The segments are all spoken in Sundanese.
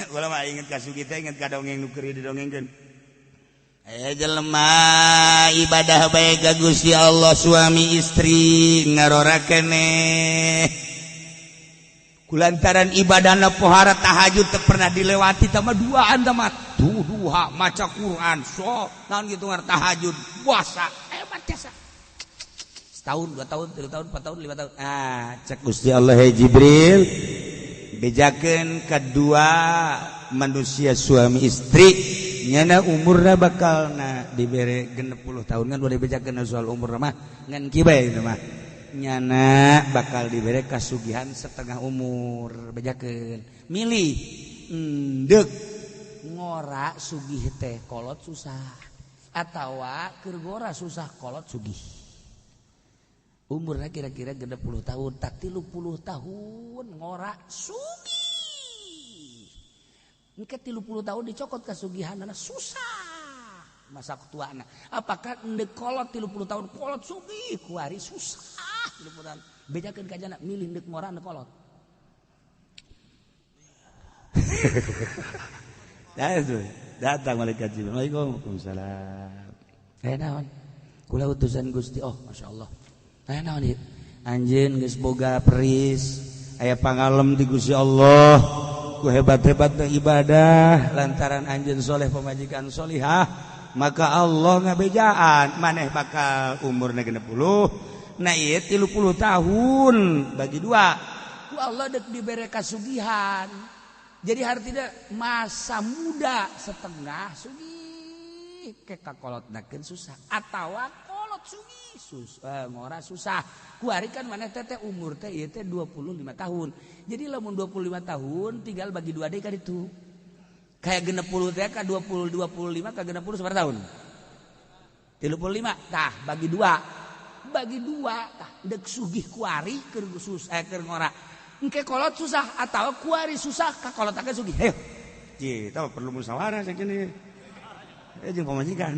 Kula mah inget ka sugih teh, inget ka dongeng nu keur didongengkeun. Aya jelema ibadah bae ka Gusti Allah, suami istri ngarora keneh. Kulantaran ibadahna pohara, tahajud teu pernah dilewati, tama duaan, tama duha, maca Quran, so naon gitu ngar tahajud, puasa, hebat jasa. Setahun, 2 tahun, 3 tahun, 4 tahun, 5 tahun. Ah, cek Gusti Allah, "Hey Jibril, bejakeun kedua manusia suami istri, nyana umurna bakal na dibere 60 tahun." Kan boleh bejakeun soal umur mah, ngan kieu bae mah, nyana bakal dibere kasugihan setengah umur. Bejakeun milih endek ngora sugih teh kolot susah, atawa keur ngora susah kolot sugih. Umurnya kira-kira 60 tahun, tak 30 tahun ngora sugih, engke 30 tahun dicokot kasugihan, susah masa tuana. Apakah endek kolot 30 tahun kolot sugih, kuari susah 30 tahun? Bejakeun ka jana, milih endek ngora, endek kolot. Nah, itu datang malaikat Jibril. Waalaikumsalam. Eh, naon? Kula utusan Gusti. Oh, masya Allah. Eh, naon ieu? Anjeun geus boga peris, aya pangalem di Gusti Allah. Ku hebat-hebatna ibadah, lantaran anjeun soleh, pamajikan solihah, maka Allah ngabejaan maneh bakal umurna 60. Nah, ieu 30 tahun bagi dua. Ku Allah dek dibere kasugihan. Jadi artinya masa muda setengah sugih, ke kakolot nakeun susah, atawa kolot sugih ngora susah. Kuari kan mana teh umur teh ieu teh 25 tahun. Jadi lamun 25 tahun tinggal bagi dua deui ka ditu. Kayak 60 teh ka 20, 25 ka 60 sabaraha tahun? 35. Tah, bagi dua. Bagi dua tah, dek sugih kuari keur sus eh keur ngora. Engke kolot susah atau kuari susah ka kolot akan sugih. Ayo. Kita perlu musyawarah sakieu. Eh, jeung pamajikan.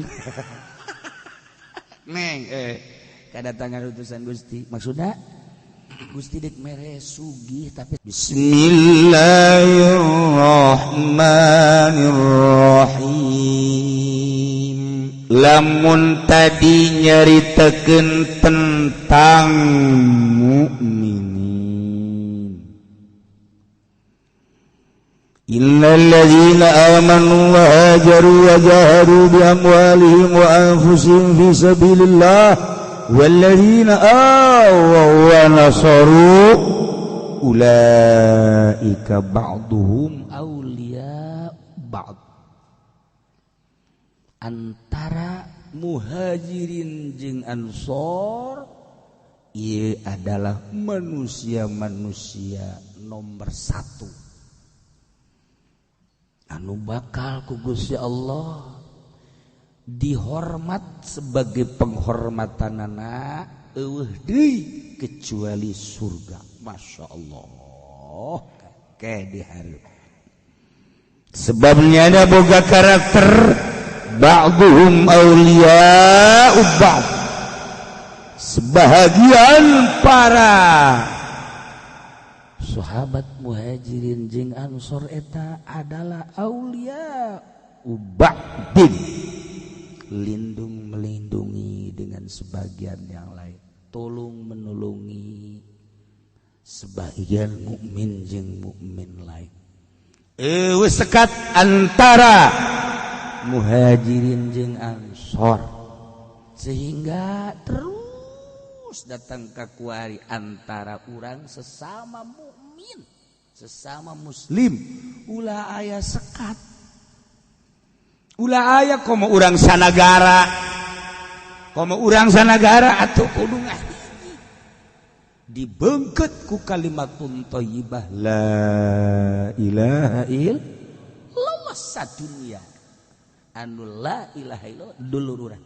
Neng, kedatangan utusan Gusti. Maksudnya Gusti dek mere sugih, tapi Bismillahirrahmanirrahim. Lamun tadi nyaritakeun tentang mukminin, Innalladzina amanu wa hajaru wa jahadu bi amwalihim wa anfusihim fi sabilillah walladzina awaw wa nasaru ulaika ba'duhum awliya ba'd. Antara muhajirin jeung ansor ieu adalah manusia-manusia nomor satu anu bakal ku Gusti Allah dihormat sebagai penghormatanana eueuh deui kecuali surga. Masya Allah, kayak di hari sebabnya ada boga karakter ba'duhum awliya'u ba'd. Sebahagian para sahabat muhajirin jeung ansor eta adalah aulia ba'din, lindung melindungi dengan sebagian yang lain, tolong menulungi sebagian mukmin jeung mukmin lain. Wis sekat antara muhajirin jeung ansor sehingga terus datang ke kuari antara orang sesama mukmin, sesama muslim ulah aya sekat, ulah aya komo urang sanagara, komo urang sanagara atau kudu ngahiji dibengket ku kalimatun thayyibah la ilaha illallah. Sadunya anu la ilaha illallah dulur urang,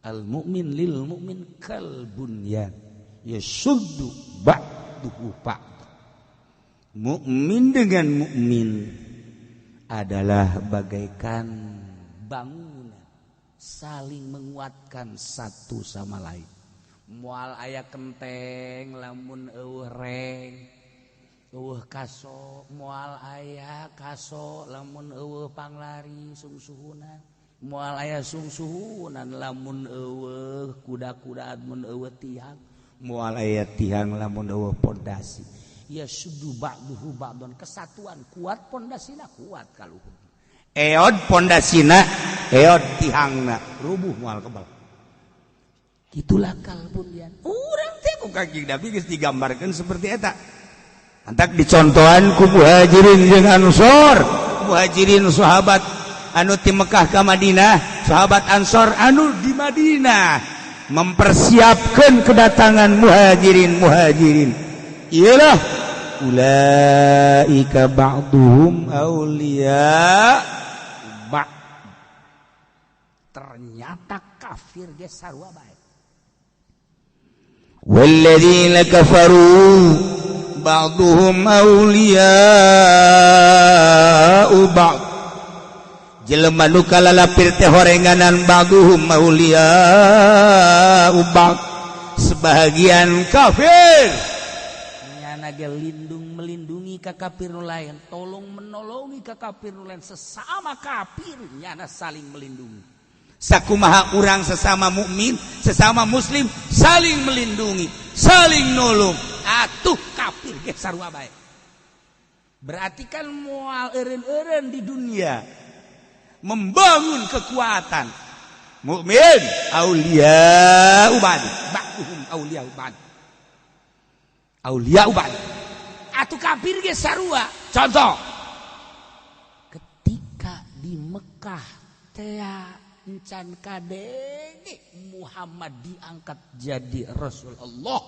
al mukmin lil mukmin kal bunyan yasuddu ba'duhu ba'd. Mukmin dengan mukmin adalah bagaikan bangunan, saling menguatkan satu sama lain. Moal aya kenteng lamun eueuh reng. Eueuh kaso moal aya kaso lamun eueuh panglari sungsuhunan, moal aya sungsuhunan lamun eueuh kuda-kuda, mun eueuh tiang, moal aya tiang lamun eueuh pondasi. Yasuddu ba'duhu ba'don, kesatuan kuat pondasina, kuat kaluhur. Eod pondasina, eod tihangna, rubuh moal kebal. Itulah kalbunyan urang teh ku Kangjeng Nabi geus digambarkeun seperti eta. Antak dicontohan ku Muhajirin jeung Ansor. Muhajirin sahabat anu ti Mekah ka Madinah, sahabat Ansor anu di Madinah mempersiapkan kedatangan muhajirin. Muhajirin iyalah ulaika ba'duhum auliya ba'd. Ternyata kafir ge sarua bae. Walladzina kafaru ba'duhum awliya'u ba'd. Jelema nu kalalapir teh horenganan ba'duhum awliya'u ba'd, sebagian kafir nyana ge lindung melindungi ka kafir nu lain, tolong menolongi ka kafir nu lain. Sesama kafir nyana saling melindungi. Sakumaha urang sesama mukmin, sesama muslim saling melindungi, saling nolong, atuh kafir ge sarua bae. Berarti kan moal eureun-eureun di dunia membangun kekuatan mukmin aulia ba'd, ba'duhum aulia ba'd, aulia ba'd. Atuh kafir ge sarua. Contoh, ketika di Mekah tea encan kadenge Muhammad diangkat jadi Rasul Allah,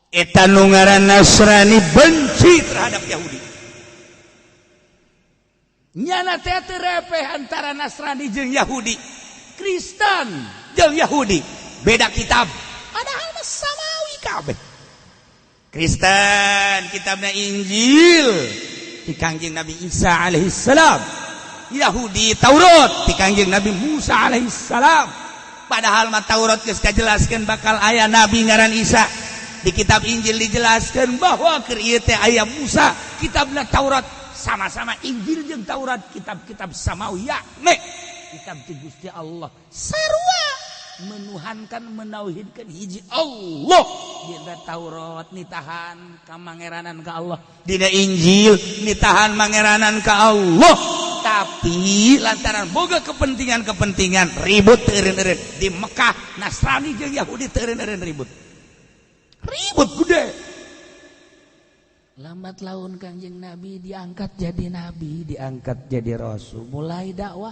eta nu ngaran Nasrani benci terhadap Yahudi. Nyana teh teu repeh antara Nasrani jeung Yahudi, Kristen jeung Yahudi, beda kitab padahal mah samawi kabeh. Kristen kitabna Injil ti Kangjeng Nabi Isa alaihissalam, Yahudi Taurat ti Kangjeng Nabi Musa alaihissalam. Padahal mah Taurat geus kajelaskeun bakal aya nabi ngaran Isa. Di kitab Injil dijelaskan bahwa keur ieu teh aya Musa, kitabna Taurat. Sama-sama Injil jeung Taurat kitab-kitab samawi, nek kitab ti Gusti Allah, sarua menuhankan, menauhidkan hiji Allah. Dina Taurat nitahan kamangeranan ka Allah, dina Injil nitahan mangeranan ka Allah. Tapi lantaran boga kepentingan-kepentingan, ribut teureun-eureun di Mekah. Nasrani jeung Yahudi teureun-eureun ribut, ribut gede. Lambat laun Kangjeng Nabi diangkat jadi nabi, diangkat jadi rasul, mulai dakwah.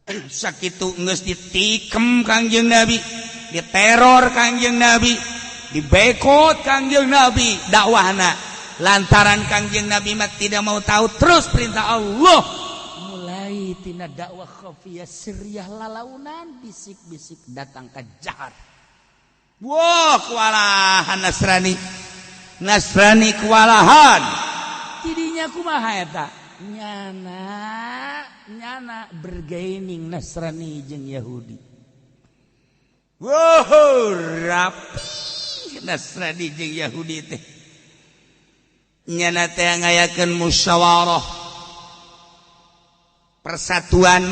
Sakitu geus ditikem Kangjeng Nabi, diteror Kangjeng Nabi, dibekot Kangjeng Nabi dakwahna. Lantaran Kangjeng Nabi mah tidak mau tahu, terus perintah Allah, mulai tina dakwah khafiyah, sirriyah, lalaunan, bisik-bisik, datang ke jahar. Wah, kewalahan Nasrani. Nasrani kewalahan. Tidinya kumaha eta? Nyana nyana bargaining Nasrani jeung Yahudi. Wow, rapi Nasrani jeung Yahudi teh. Nyana teh ngayakeun musyawarah. Persatuan,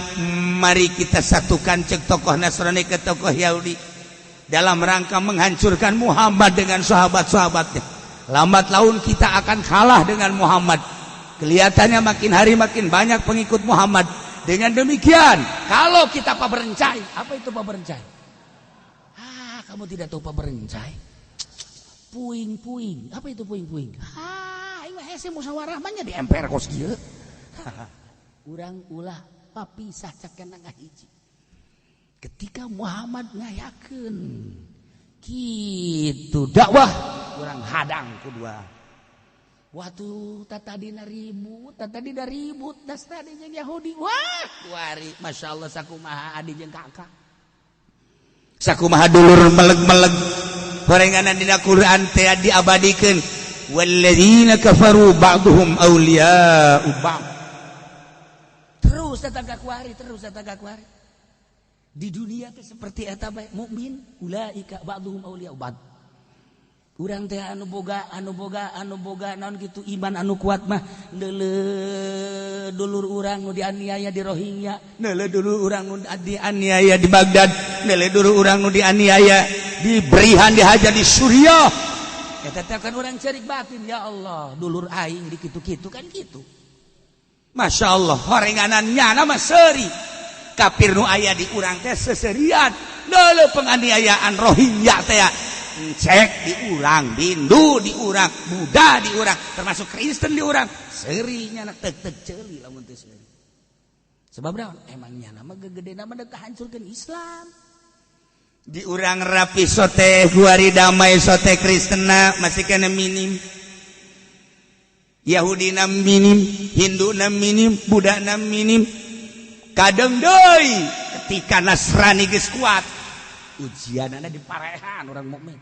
mari kita satukan, cek tokoh Nasrani ke tokoh Yahudi, dalam rangka menghancurkan Muhammad dengan sahabat-sahabatnya. Lambat laun kita akan kalah dengan Muhammad. Kelihatannya makin hari makin banyak pengikut Muhammad. Dengan demikian, kalau kita paberencai, apa itu paberencai? Ah, kamu tidak tahu paberencai? Puing-puing. Apa itu puing-puing? Ah, ini hese musyawarah mah di MPR kos kieu. Urang ulah papisah, cakena ngahiji. Ketika Muhammad ngayakeun kitu dakwah, urang hadang ku dua. Waktu tadina ribut, tadina ribut, Nasrani jeung Yahudi. Wah, kuari Masya Allah, sakumaha adi jeung kakak. Sakumaha dulur meleg-meleg. Horenganan dina Quran teh diabadikeun. Walladzina kafaru ba'duhum awliya'u ba'd. Terus datang ka kuari, terus datang ka kuari. Di dunia teh seperti eta bae, mukmin ulaika ba'duhum awliya'u ba'd. Urang teh anu boga naon gitu, iman anu kuat mah neuleuh dulur urang nu dianiaya di Rohingya, neuleuh dulur urang nu dianiaya di Baghdad, neuleuh dulur urang nu dianiaya, diberihan, dihajar di Suriah. Eta teh kan urang cerik batin, "Ya Allah, dulur aing di kitu-kitu," kan gitu. Masya Allah, horenganan nyana mah seuri kafir nu aya di urang teh seserian. Neuleuh penganiayaan Rohingya teh, cek di urang, Hindu di urang, Buddha di urang, termasuk Kristen di urang, serinya anak tek tek ceuli lamun teh seuri. Sebab naon? Emang nyana mah gegede nama dek hancurkeun Islam. Di urang rapi sote guari, damai sote, Kristena masih kena minim, Yahudi na minim, Hindu na minim, Buddha na minim. Kadang deui ketika Nasrani geus kuat, ujianana diparehan orang mukmin.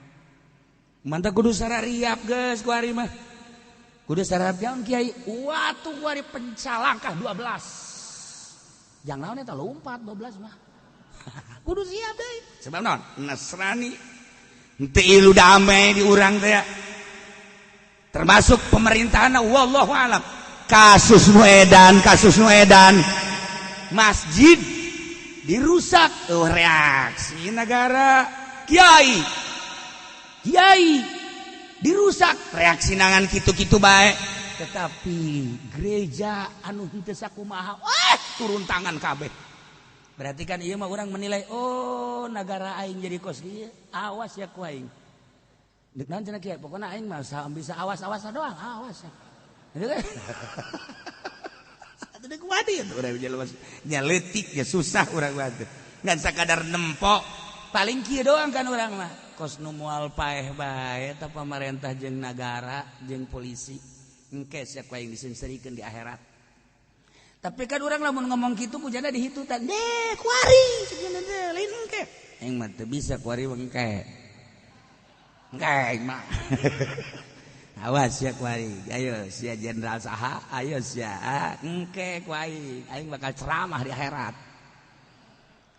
Mantap, kudu sarariap geus kuari mah. Kudu sarariap naon, Kiai? Watu kuari pencalangkah 12. Jangan naon eta lompat 12 mah. Kudu siap deui. Sebab naon? Nasrani henteu ilu damai di urang teh. Termasuk pemerintahan, wallahu alam. Kasus nu edan, kasus nu edan. Masjid dirusak, oh, reaksi negara. Kiai kiai dirusak, reaksi nangan kitu-kitu baik. Tetapi gereja anu henteu sakumaha, wah, turun tangan kabeh. Berarti kan ieu mah orang menilai, oh, negara aing jadi kos kieu, awas ya ku aing. Deuk naon cenah, Kiai? Pokokna aing mah bisa awas-awas doang, awas ya. Gitu kan? Nyaletik ya susah urang mah, ngan sakadar nempok paling kieu doang kan urang mah, kos nu moal paeh bae eta pamarentah jeung nagara jeung polisi, engke sia ku aing diseungseurikeun di akhirat. Tapi kan urang lamun ngomong kitu kujana dihitutan deh kuari cenah teh, lain engke aing mah teu bisa kuari engke engke aing mah. Awas ya kuari, ayo sia jenderal saha, ayo sia engke ku aing, aing bakal ceramah di akhirat.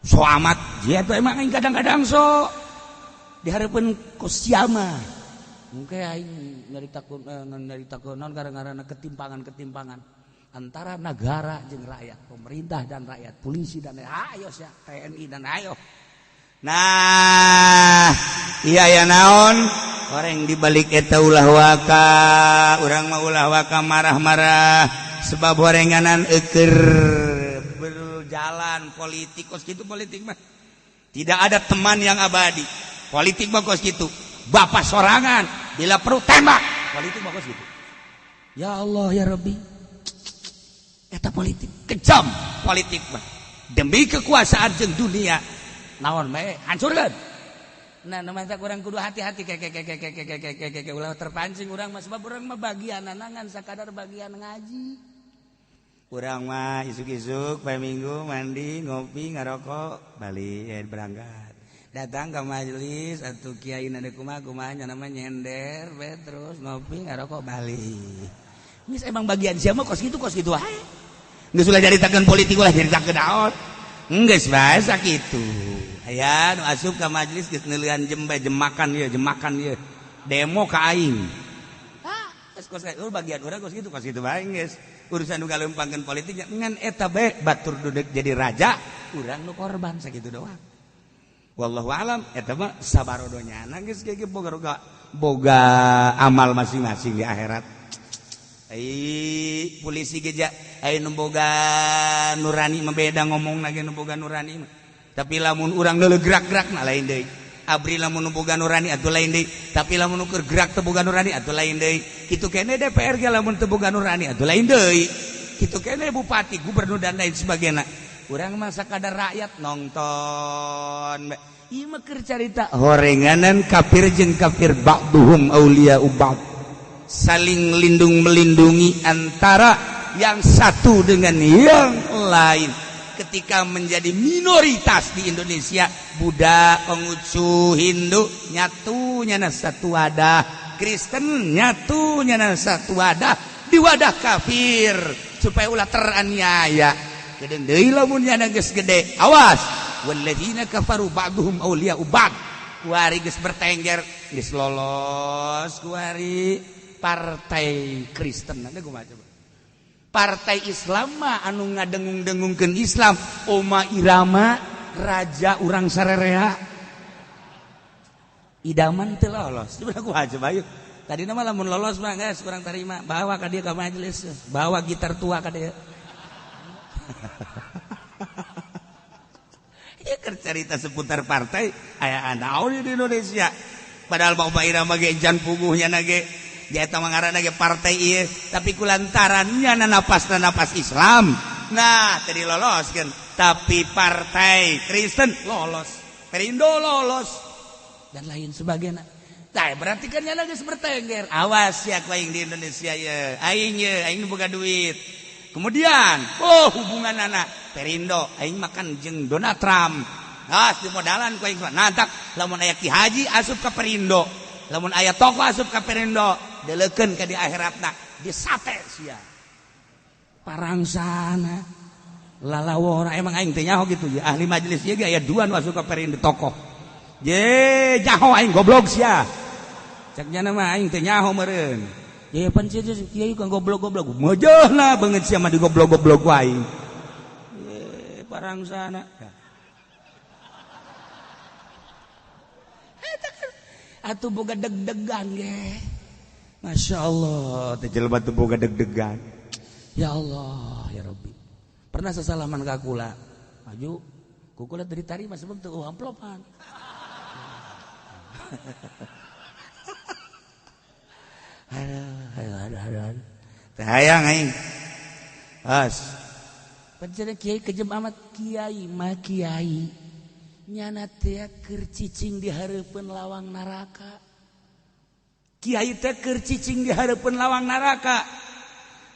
So amat dia tuh emang aing kadang-kadang so dihareupeun ku sia mah. Engke aing nyaritakeun, nyaritakeun naon, gara-gara ketimpangan-ketimpangan antara negara jeung rakyat, pemerintah dan rakyat, polisi dan ayo sia TNI dan ayo. Nah, iya ya, naon orang dibalik eta, ulah waka urang mah, ulah waka marah-marah, sebab horenganan eker berjalan politik kos gitu. Politik mah tidak ada teman yang abadi. Politik mah kos gitu, bapak sorangan bila perlu tembak. Politik mah kos gitu. Ya Allah, ya Rabbi, eta politik kejam. Politik mah demi kekuasaan jeung dunia naon bae hancurkan. Nah, namanya kurang kudu hati-hati, kayak kayak kayak kayak kayak kayak kayak ulah terpancing urang mah, sebab urang mah bagian nangan sakadar bagian ngaji. Urang mah isuk-isuk poe Minggu mandi, ngopi, ngarokok, balik ya, berangkat, datang ke majelis atau kiai nade kumaha kumaha namanya, nyender be, terus ngopi, ngarokok, balik. Geus emang bagian siapa kos gitu, kos gitu wae. Geus, ulah nyaritakeun politik, ulah nyaritakeun naon. Geus bae sakitu. Aya nu asup ka majelis geus neuleuan jembe, jemakan ieu, jemakan ieu. Demo ka aing. Ah, geus kos bagian urang kos gitu bae geus. Urusan nu galempangkeun politik ngan eta bae, batur duduk jadi raja, urang nu korban, sakitu doang. Wallahu alam, eta mah sabarodonya geus ge boga boga amal masing-masing di akhirat. Ai polisi ge aya nu boga nurani mah beda ngomong lagi, nu boga nurani mah. Tapi lamun urang deuleu gerak-gerak na lain deui. Abri lamun nu boga nurani atuh lain deui. Tapi lamun ukur gerak teu boga nurani atuh lain deui. Kitu kene DPR ge lamun teu boga nurani atuh lain deui. Kitu kene bupati, gubernur, dan lain sebagainya. Urang mah sakadar rakyat nonton. Ieu mah keur carita horenganan kafir jeung kafir, ba'duhum auliya ba'd. Saling lindung melindungi antara yang satu dengan yang lain. Ketika menjadi minoritas di Indonesia, Buddha, Konghucu, Hindu nyatu nyana satu wadah, Kristen nyatu nyana satu wadah di wadah kafir supaya ulah teraniaya. Kedeung deui lamun nyana geus gede, awas, walladzina kafaru ba'duhum awliya'u ba'd. Kuari geus bertengger geus lolos kuari partai Kristen. Nanti kumaha coba? Partai Islam mah anu ngadengung-dengungkeun Islam, Oma Irama raja urang sarerea. Idaman teu lolos. Coba kumaha coba yuk. Tadi nama lamun lolos mah geus kurang tarima, bawa ka dieu ka majelis, bawa gitar tua ka dieu. Ieu keur carita seputar partai aya naon di Indonesia. Padahal Oma Irama ge encan puguhnya na ge. Dia eta mah ngaranna ge partai ieu, tapi kulantarannya napas-napas Islam. Nah, teu diloloskeun. Tapi partai Kristen lolos, Perindo lolos dan lain sebagainya. Tah, berarti kan nyana geus bertengger. Awas ya ku aing di Indonesia ye. Aing ye, aing boga duit. Kemudian, oh hubungan anak Perindo, aing makan jeung Donald Trump. Ah, di modalan ku aing. Nah, tak lamun aya Ki Haji asup ka Perindo. Lamun aya tokoh asup ka Perindo, deleukeun ka di akhiratna, disate sia. Parangsana lalawora emang aing teh nyaho gitu ya. Ahli majelis ieu ge aya dua nu asup ka Perindo tokoh. Ye, nyaho aing goblok sia. Cek nyana mah aing teh nyaho meureun. Ye pan sia kiai kan goblok-goblok. Mejeuhna beungeut sia mah digoblok-goblok ku aing. Ye, parangsana. Atuh boga deg-degan ge. Masya Allah, teh jelema teu boga deg-degan. Ya Allah, ya Rabbi. Pernah sasalaman ka kula. Maju, ku kula teu ditarima sebab teu amplopan. Aduh, aduh, aduh, aduh. Teu hayang aing. As. Pancen kiai kejem amat kiai mah kiai. Nyana teh keur cicing di hareupeun lawang neraka. Kiai teh keur cicing di hareupeun lawang neraka.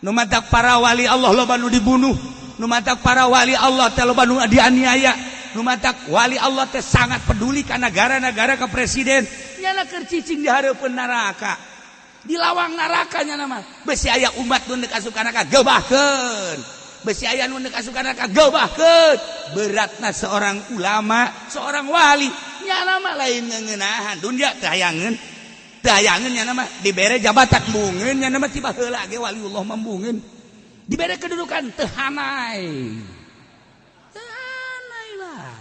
Nu matak para wali Allah loba nu dibunuh, nu matak para wali Allah teh loba nu dianiaya, nu matak wali Allah teh sangat peduli ka negara-negara ka presiden. Nyana keur cicing di hareupeun neraka. Di lawang neraka nyana mah. Besi aya umat nu deuk asup ka neraka gebahkeun. Besi aya nu deuk asup ka neraka gebahkeun. Beratna seorang ulama, seorang wali. Nyana mah lain ngeuneunahan dunia teu hayangeun. Teu hayangeun nyana mah dibere jabatan bungeun nyana mah tiba heula ge waliullah mah bungeun. Dibere kedudukan teu hanai. Teu hanai lah.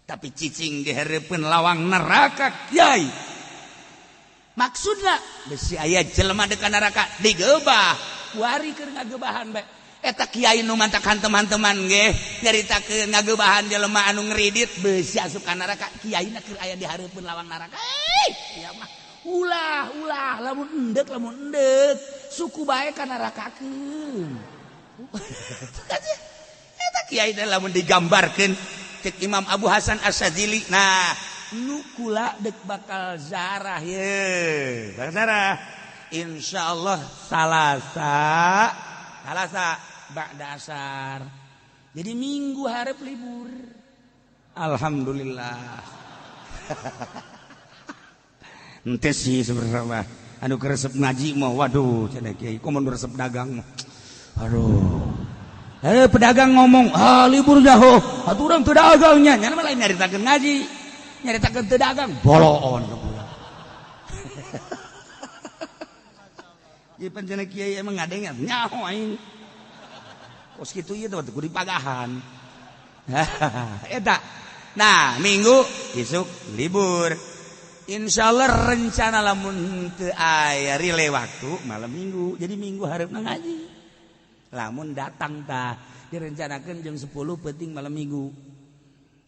Tapi cicing di hareupeun lawang neraka kiai. Maksudna besi aya jelema deuk ka neraka digebah. Kuari keur ngagebahan bae. Eta kiai nu mantakan teman-teman ge nyaritakeun ngagebahan jelema anu ngeridit besi asup ka neraka kiaina keur aya di hareupeun lawang neraka. Ya mah ulah ulah lamun endek suku bae ka nerakakeun. Eta kiai teh lamun digambarkeun cek Imam Abu Hasan Asy-Syadzili. Nah, nu kula dek bakal zarah ye. Bakal zarah. Insyaallah Salasa ba'da asar. Jadi minggu harap libur. Alhamdulillah. Ente sih sebenarnya anu keresep ngaji mah waduh cenah kiai komo nu resep dagang mah. Aduh. Pedagang ngomong, "Ah libur jauh, atuh urang teu dagangnya." Nya mah lain nyaritakeun ngaji. Nyaritakeun teu dagang, boloon kula. Ieu pancen kiai emang ngadengar nyaho aing. Kos kitu ieu teh kudu dipagahan. Eta. Nah, minggu isuk libur. Insyaallah rencana lamun teu aya rile waktu malam minggu. Jadi minggu hareupna ngaji. Lamun datang tah direncanakeun jam 10 peuting malam minggu.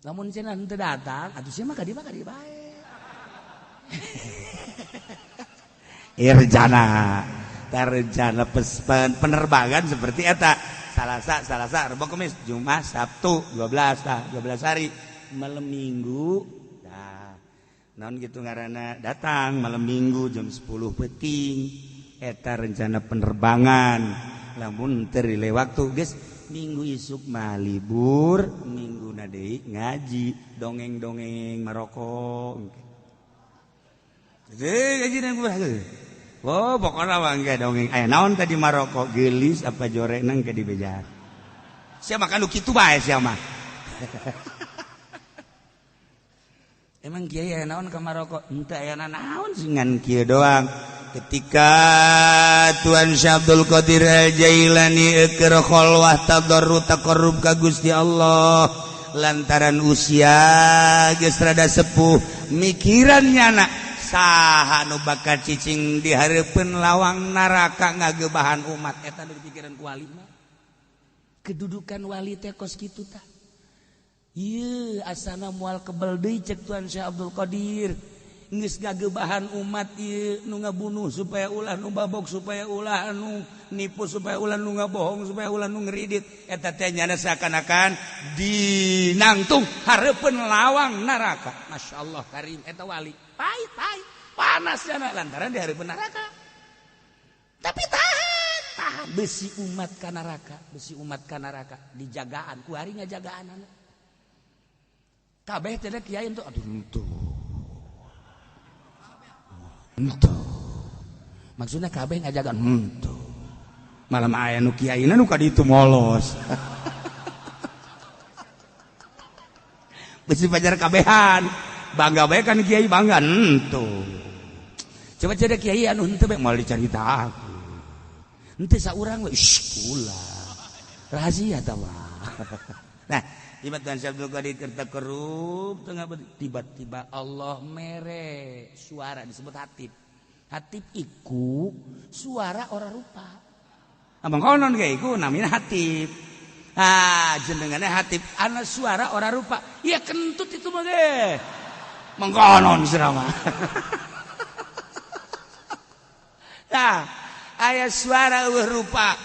Lamun cenah henteu datang atuh sia mah ka dieu bae. Rencana rencana penerbangan seperti eta. Salasa, Rebo, Kamis, Jumat, Sabtu, 12 tah, 12 hari. Malam minggu tah. Naon gitu ngaranna datang malam minggu jam 10 peuting. Eta rencana penerbangan. Lamun teu rile waktu geus minggu isuk mah libur, minggu na deui ngaji, dongeng-dongeng maroko. Jadi ngaji nang oh pokoknya mah engke dongeng. Aya naon tadi maroko geulis apa jorenang ke dibejar. Sia mah kan kitu bae sia mah. Emang kiai aya naon ka Maroko? Henteu aya naon singan kieu doang. Ketika Tuan Syekh Abdul Qadir Al Jailani keur kholwah tadarru taqarrub ka Gusti Allah, lantaran usia geus rada sepuh, mikirannya na saha nu bakal cicing di hareupeun lawang neraka ngagebahan umat. Eta nu dipikiran ku wali mah. Kedudukan wali teh kos kitu tah. Ieu asana moal kebel deui cek Tuan Syekh Abdul Qadir. Geus ngagebahan umat ieu, nu ngabunuh supaya ulah, nu babok supaya ulah, nu nipu supaya ulah, nu ngabohong supaya ulah, nu ngeridit. Eta teh nyana seakan-akan dinangtung hareupeun lawang neraka. Masya Allah karim, eta wali pahit pahit panas nyana lantaran di hareupeun neraka, tapi tahan tahan besi umat ka neraka, besi umat ka neraka dijagaan ku hari ngajagaan anak kabeh teh kiai untuk aduh henteu henteu, maksudnya kabeh ngajagaan henteu, malam aya nu kiaina nu ka ditu molos. Besi pajar kabehan bangga bae kan kiai, bangga henteu. Coba cek kiai anu henteu bae moal dicarita aku henteu saurang we, kula rahasia tah mah. Nah, tiba-tiba Syekh Abdul Qadir kerep tengah, tiba-tiba Allah mere suara disebut hatib. Hatib iku suara orang rupa. Abang konon ge iku namanya hatib. Ah, jenengannya hatib, ana suara orang rupa. Ya kentut itu mah ge. Mengkonon ceramah. Nah, aya suara eueuh rupa.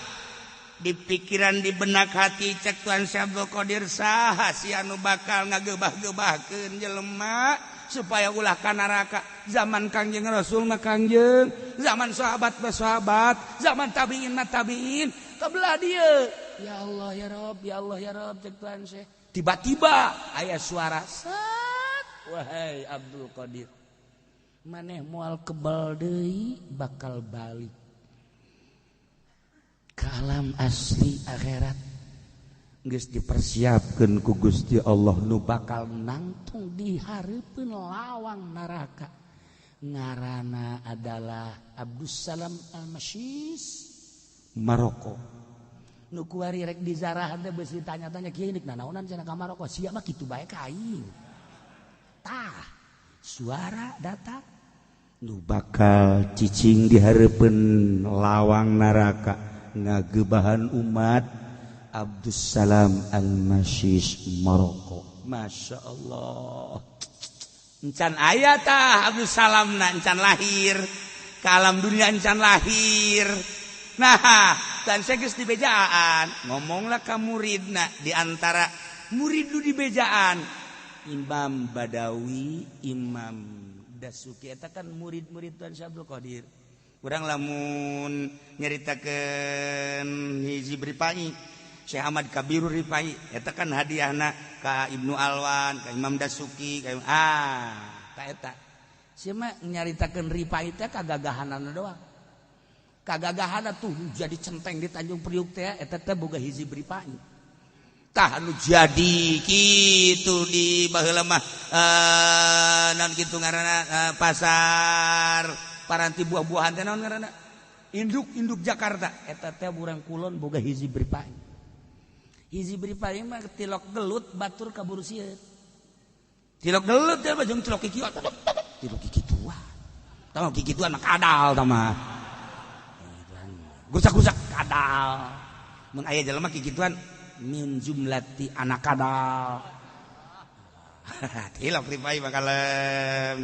Di pikiran di benak hati cek Tuan Syekh Abdul Qadir saha si anu bakal ngagebah-gebahkeun jelema supaya ulah ka neraka. Zaman Kangjeng Rasul mah Kangjeng, zaman sahabat mah sahabat, zaman tabiin mah tabiin, kebelah dieu. Ya Allah ya Rob, ya Allah ya Rob cek Tuan Syekh. Tiba-tiba aya suara set, wahai Abdul Qadir, maneh moal kebal deui bakal balik ke alam asli akhirat. Geus dipersiapkeun ku Gusti Allah nu bakal nangtung di hareupeun lawang neraka. Ngaranna adalah Abdussalam Al-Masyis Maroko. Nu kuari rek dizarahan teh beusi tanya-tanya kieu nik nanaonan cenah ka Maroko, sia mah kitu bae ka aing. Tah, suara datang nu bakal cicing di hareupeun lawang neraka ngagebahan umat Abdussalam Al-Masyis Maroko. Masya Allah. Encan aya tah Abdussalam na encan lahir ke alam dunia, encan lahir. Nah, dan saya geus di bejaan ngomonglah ka muridna, di antara murid lu di bejaan Imam Badawi, Imam Dasuki eta kan murid-murid Tuan Syekh Abdul Qadir. Urang lamun nyaritakeun hiji Ripai, Syekh Ahmad Kabirur Ripai eta kan hadiahna ka Ibnu Alwan, ka Imam Dasuki, ka ta eta. Sia mah nyaritakeun Ripai teh kagagahanana doang. Kagagahanna tuh jadi centeng di Tanjung Priuk teh eta teh boga hiji Ripai. Tah anu jadi kitu di baheula mah naon kitu ngaranna pasar paranti buah-buahan teh naon ngaranna? Induk-induk Jakarta eta teh urang kulon boga hiji Ripai. Hiji Ripai mah tilok gelut batur kaburu sieun. Tilok gelut teh mah jeung tilok kikieuan. Tilok kikituan. Tah mah kikituan mah kadal tah mah. Gusak-gusak kadal. Mun aya jelema kikituan min jumlati anak kadal. Tilok Ripai mah kalem.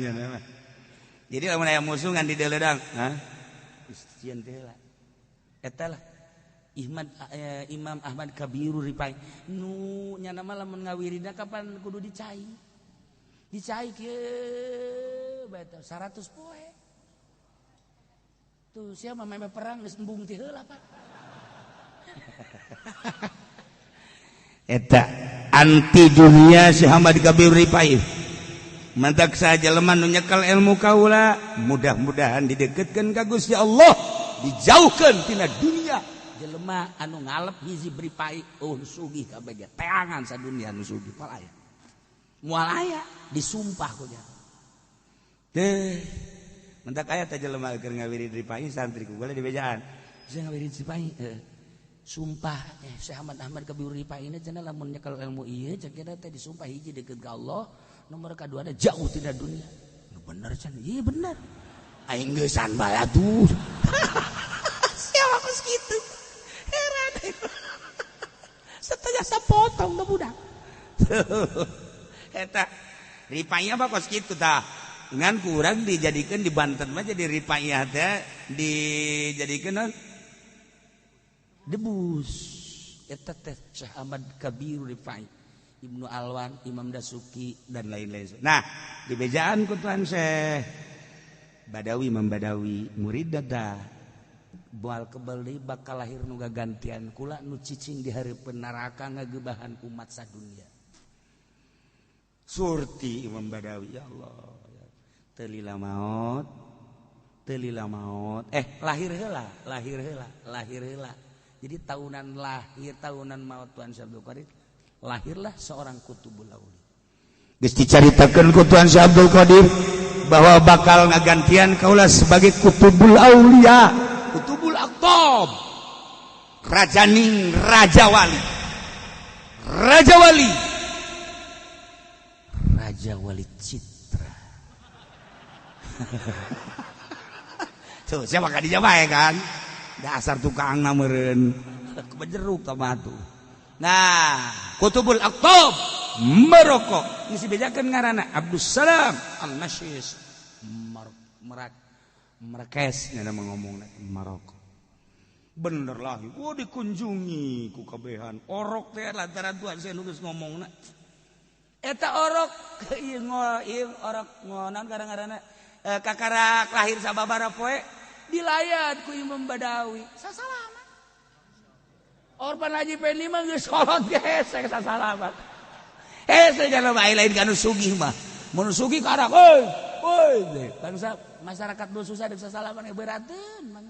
Jadi lamun aya musuh ngan di deuleudang, hah? Sieun teh lah. Eta lah Imam Ahmad Kabirur Ripai nu nyana mah lamun ngawiridna kapan kudu dicai. Dicai kieu bae teh 100 poe. Tuh sia mah meme perang geus embung ti heula Pak. Eta anti dunia si Ahmad Kabirur Ripai. Mantak saja jelema nu nyekel ilmu kaula mudah-mudahan dideketkeun ka Gusti Allah, dijauhkeun tina dunia. Jelema anu ngalep hiji Ripai oh sugih kabeh ge teangan sadunia nu sugih pal aya. Moal aya disumpah ku nya. Teh mentak aya teh jelema keur ngawirid Rifai santri ku boleh dibejaan. Bisa ngawirid Rifai heeh. Sumpah Syekh Ahmad Ahmad Kabir Rifai ini cenah lamun nyekel ilmu ieu cek teh disumpah hiji deket ka Allah, nomor kadua jauh tina dunia. Nu bener cenah. Ieu bener. Aing geusan bae atuh. Siapa kos kitu? Heran. Setengah sapotong da budak. Eta Rifaiyah mah kos kitu tah. Ngan kurang dijadikan di Banten mah jadi Rifaiyah teh dijadikeun debus. Eta teh Syekh Ahmad Kabir Rifai, Ibnu Alwan, Imam Dasuki dan lain-lain. Nah, di bejaan ku Tuan Syekh Badawi, Imam Badawi murid dada bual kebeli bakal lahir nu gagantian kula nu cicing di hareupeun neraka ngagebahan umat sadunia. Surti Imam Badawi, ya Allah, teu lila maot, teu lila maot, lahir heula, lahir heula, lahir heula. Jadi tahunan lahir, tahunan maut Tuan Syekh Abdul Qadir, lahirlah seorang kutubul aulia. Geus dicaritakeun ku Tuan Syekh Abdul Qadir bahwa bakal ngagantian kaula sebagai kutubul aulia, kutubul aqtab, rajaning raja wali, raja wali, raja wali citra. Tuh siapa kadinya bae kan? Dasar tukang meureun kebejeruk tah tuh. Nah, kutubul aqtab Maroko geus dibejakeun ngaranna Abdus Salam Al-Masyis Merak Merakes nya ngomongna Maroko. Bener lagi, gua dikunjungi ku kabehan orok teh lantaran Tuhan saya nulis ngomongna. Eta orok ieu ieu orok ngonan kadang-kadang kakarak lahir sababaraha poe dilayat ku Imam Badawi sasalaman. Orban Haji Pendi mah geus kolot gesek sasalaman. Hese jalma bae lain kanu sugih mah. Mun sugih karak euy, euy bangsa masyarakat nu susah deuk sasalaman berateun mah.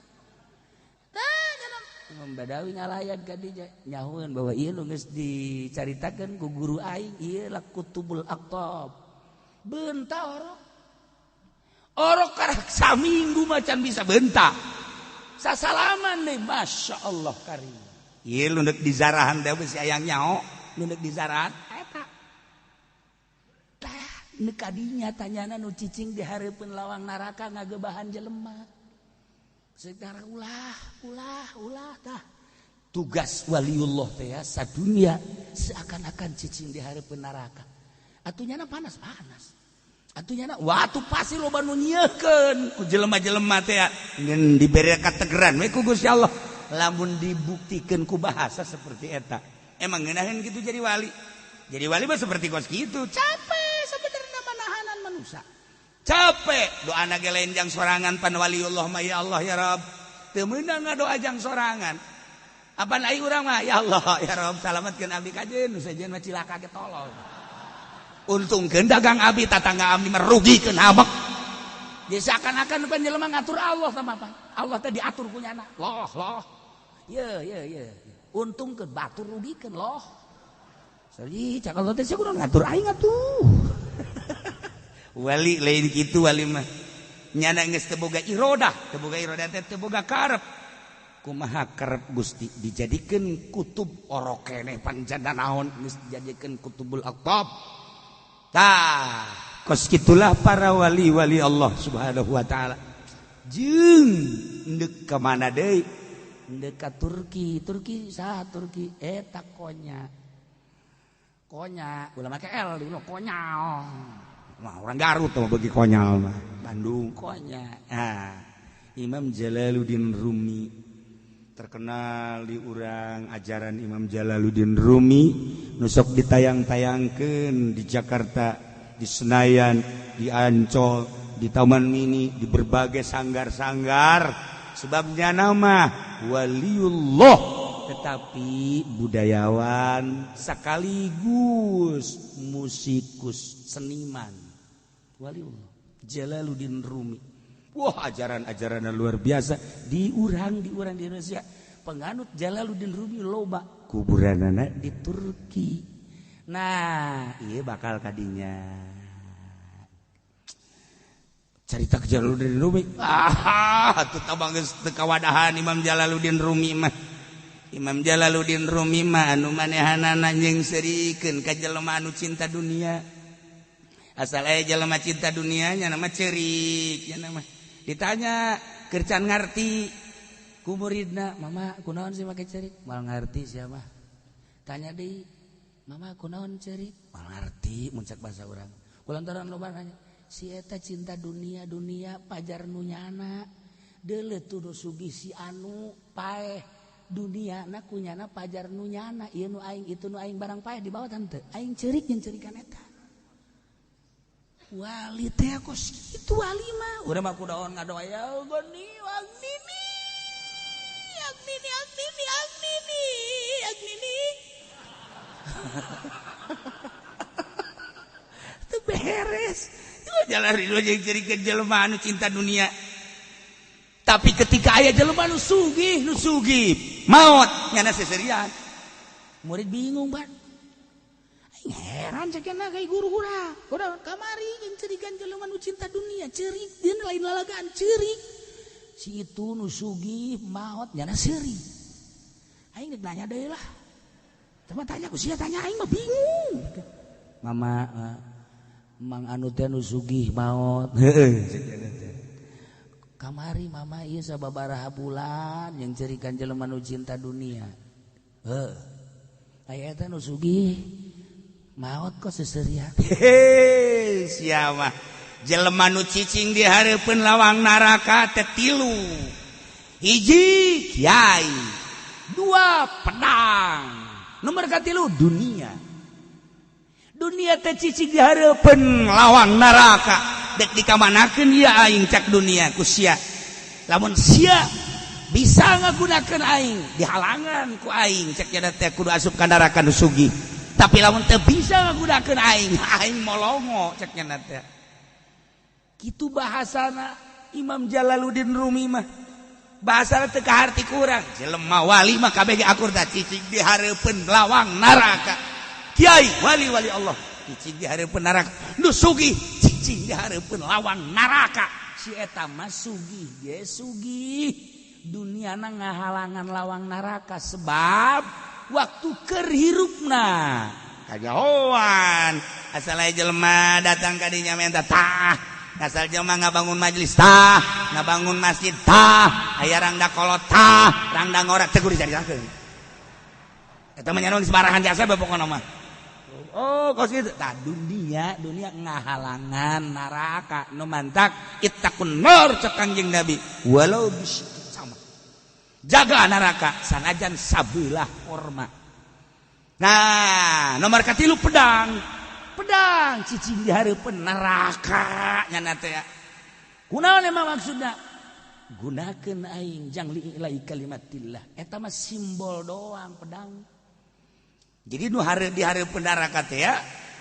Tah jalma Imam Badawi ngalayat ka dinya nyahueun bahwa ieu nu geus dicaritakeun ku guru aing ieu lah kutubul aqtab. Beunta orok. Orok karak saminggu macan bisa bentak sasalaman deh, masya Allah karim. Iya lu nek dizarahan teh besi ayang nyao, lu nek dizarahan eta. Tah nek kadinya tanyana nu cicing di hareupeun lawang neraka ngagebahan jelema. Sekarang ulah, ulah, ulah tah. Tugas waliullah teh ya sadunia seakan-akan cicing di hareupeun neraka. Atuh nyana panas-panas. Atuh nyana watu pasti loba nu nyiekeun ku jelema-jelema teh ngan dibere kategeran we ku Gusti Allah. Lamun dibuktikeun ku bahasa seperti eta. Emang ngeunaheun kitu jadi wali. Jadi wali mah seperti kos kitu, capek sebenarnya manahanan manusia. Capek doana ge lain jang sorangan pan waliullah mah ya Allah ya Rabb. Teu meunang ngadoa jang sorangan. Apan ai urang mah ya Allah ya Rabb salametkeun abdi ka jeung nu sejen mah cilaka ge tolol. Untungkeun dagang abi tatangga abdi merugikeun habek. Jadi seakan-akan pan jelema ngatur Allah sama apa? Allah teh diatur ku nyana. Loh, loh. Ye ye ye. Untungkeun batur rugikeun loh. Sali cak Allah teh kudu ngatur aing atuh. Wali lain kitu wali mah. Nyana geus teu boga irodah, teu boga irodah teh teu boga karep. Kumaha karep Gusti dijadikeun kutub orok keneh panjana naon geus dijadikeun kutubul aqtab. Tah, kos kitulah para wali-wali Allah Subhanahu wa taala. Jeung ndek ka mana deui? Ndek ka Turki. Turki saha Turki? Eta Konya. Konya, ulah make L dulu konyol. Wah, orang Garut mah bagi konyol mah. Bandung Konya. Ah, Imam Jalaluddin Rumi terkenal di urang ajaran Imam Jalaluddin Rumi nusok ditayang-tayangkeun di Jakarta, di Senayan, di Ancol, di Taman Mini, di berbagai sanggar-sanggar. Sebabnya nama waliullah tetapi budayawan sekaligus musikus seniman. Waliullah Jalaluddin Rumi. Wah, ajaran-ajaran luar biasa diurang di Indonesia. Penganut Jalaluddin Rumi loba, kuburanana di Turki. Nah, ieu bakal kadinya. Carita ke Jalaluddin Rumi. Ah, atuh tabang geus teu kawadahan Imam Jalaluddin Rumi mah. Imam Jalaluddin Rumi mah anu manehanana jeung seurikeun ka jelema anu cinta dunia. Asal aya jelema cinta dunia nya nama ceurik nya nama. Ditanya keur can ngarti ku muridna, "Mama, kunaon sih make ceurik?" Moal ngarti sia mah. Tanya deui, "Mama, kunaon ceurik?" Moal ngarti mun cek bahasa urang. Kulantaran loba nanya, si eta cinta dunia, dunia pajar nu nyana. Deuleu tuh nu sugih si anu paeh. Dunia na kunyana pajar nu nyana, ieu nu aing itu nu aing barang paeh dibawa tante. Aing ceurik jeung ceurikan eta. Wali teh kos kitu wali mah. Urang mah kudaon ngadoa ya goni agnini. Agnini agnini agnini agnini. Teu beres. Jalan ridho jeung ceurikeun jelema anu cinta dunia. Tapi ketika aya jelema nu sugih, maot nyana seserian. Murid bingung, Ban. Aing heran cekena ka guru urang. Urang kamari jeung ceurikan jelema nu cinta dunia, ceurik dia lain lalagaan ceurik. Si itu nu sugih maot nyana seuri. Aing deuk nanya deui lah. Coba tanya ku sia tanya aing mah bingung. Mama Mang anu teh nu sugih maot. Heueuh cekena teh. Kamari mama ieu sababaraha bulan yang ceurikan jelema nu cinta dunia. Heuh. Aya eta nu sugih maot kok seserian. Hehe, sia mah jelema nu cicing di hareupeun lawang neraka teh tilu. Hiji kiai, dua pedang, nomor katilu dunia. Dunia teh cicing di hareupeun lawang neraka. Dek dikamanakeun ieu aing cak dunia ku sia. Lamun sia bisa ngagunakeun aing dihalangan ku aing cek nya teh kudu asup ka neraka nu sugih. Tapi lamun teu bisa ngagunakeun aing, aing molongo cek nya teh. Kitu bahasana Imam Jalaluddin Rumi mah. Bahasana teu kaharti kurang. Jelema wali mah kabeh ge akur tah cicing di hareupeun lawang neraka. Kiai wali-wali Allah cicing di hareupeun neraka. Nu sugih cicing di hareupeun lawang neraka. Si eta mah sugih ge sugih. Duniana ngahalangan lawang neraka sebab waktu keur hirupna kajahoan. Asal aya jelema datang ka dinya menta tah, asal jelema ngabangun majelis tah, ngabangun masjid tah, aya rangda kolot tah, rangda ngora teh kudu dicaritakeun. Eta mah nya sembarangan jasa bae pokona mah. Oh, kos kitu. Tah dunia, dunia ngahalangan neraka nu mantak ittaqun nar cek Kanjeng Nabi. Walau bisyik sama. Jaga neraka sanajan sabelah korma. Nah, nomor katilu pedang. Pedang cicing di hareupeun neraka nya teh. Kunaon emang maksudna? Gunakeun aing jang li'ilai kalimatillah. Eta mah simbol doang pedang. Jadi nu di hareupeun neraka teh ya,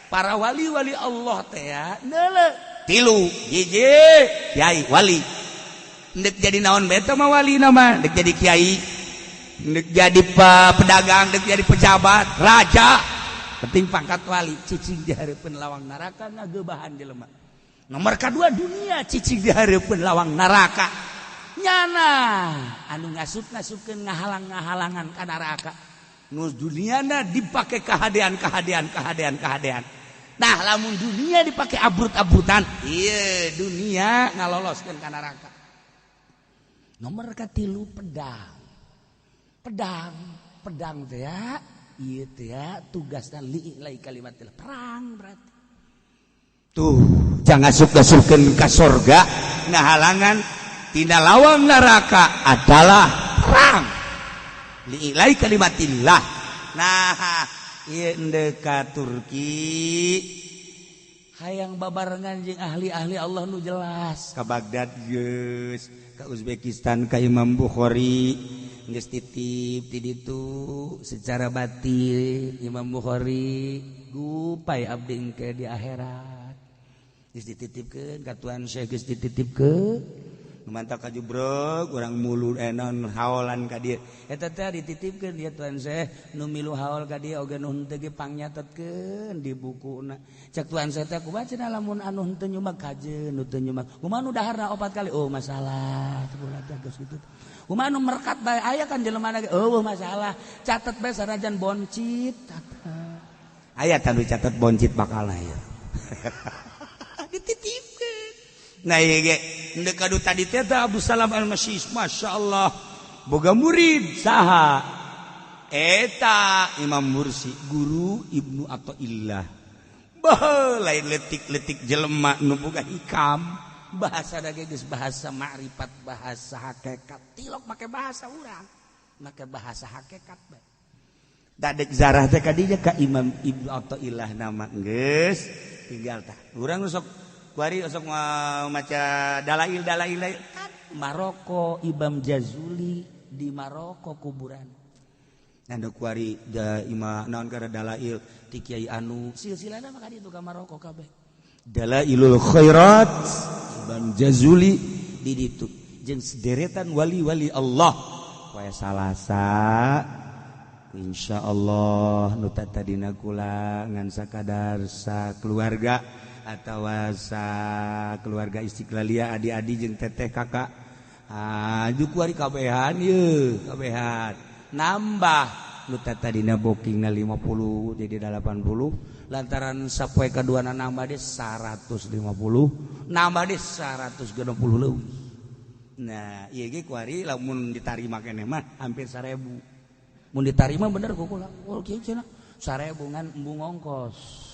para wali-wali Allah teh ya, neuleuh tilu hiji kiai wali. Ndek jadi naon bae teh mah wali nama, ndek jadi kiai, ndek jadi pedagang, ndek jadi pejabat, raja. Penting pangkat wali cicing di hareupeun lawang neraka ngagebahan jelema. Nomor kadua dunia cicing di hareupeun lawang neraka. Nyana anu ngasup-ngasupkeun ngahalang-ngahalangan ka neraka. Nu duniana dipake kahadean kahadean kahadean kahadean. Nah lamun dunia dipake abrut-abrutan, iya dunia ngaloloskeun ka neraka. Nomor katilu pedang. Pedang, pedang teh ya, ieu teh ya tugasna li'ilai kalimatil perang berarti. Tuh, jangan asup-asupkeun ka sorga ngahalangan tina lawang neraka adalah perang. Li'ilai kalimatillah. Nah, ieu endek ka Turki hayang babarengan jeung ahli-ahli Allah nu jelas ka Baghdad geus, ka Uzbekistan ka Imam Bukhari geus titip di ditu secara batin Imam Bukhari gupai abdi engke di akhirat geus dititipkeun ka Tuan Syekh geus dititipkeun. Mantap kajubreg urang mulu enon haolan ka dieu. Eta teh dititipkeun dia Tuan Syekh nu milu haol ka dieu oge nu henteu ge pangyatetkeun di bukuna. Cek Tuan Syekh teh kumaha cenah lamun anu henteu nyumbang kajeun nu teu nyumbang. Kumaha nu daharna 4 kali? Oh masalah kumaha teh geus kitu. Kumaha nu merkat bae aya kan jelema ge eueuh masalah. Catet bae sanajan boncit catet. Aya tanu catet boncit bakal aya. Dititipkeun. Nah ieu ge ndek kadu tadi teh Abdus Salam Al-Masyis Masya Allah boga murid saha eta Imam Mursi guru Ibnu Athaillah bah lain letik-letik jelema nu boga hikam bahasa da ge geus bahasa ma'rifat bahasa hakikat tilok make bahasa urang make bahasa hakikat bae dadek zarah teh kadinya ka Imam Ibnu Athaillah nama geus tinggal tah urang sok kuari osok maca dalail dalail kan Maroko Imam Jazuli di Maroko kuburan anu kuari da ima naon kana dalail ti Kiai anu silsilahna mah ka ditu ka Maroko kabeh Dalailul Khairat Imam Jazuli di ditu jeung sederetan wali-wali Allah poe Salasa insyaallah nu tadina kula ngan sakadar sa keluarga atau sa keluarga Istiqlalia adi-adi jeung teteh kakak aju kuari kabehan ye kabehan nambah nu tadina bookingna 50 jadi 80 lantaran sapoe kaduana nambah deui 150 nambah deui 160 leuwih. Nah ieu ge kuari lamun ditarima keneh mah hampir 1000 mun ditarima bener ku kula oh kieu cenah 1000 ngan embung ongkos.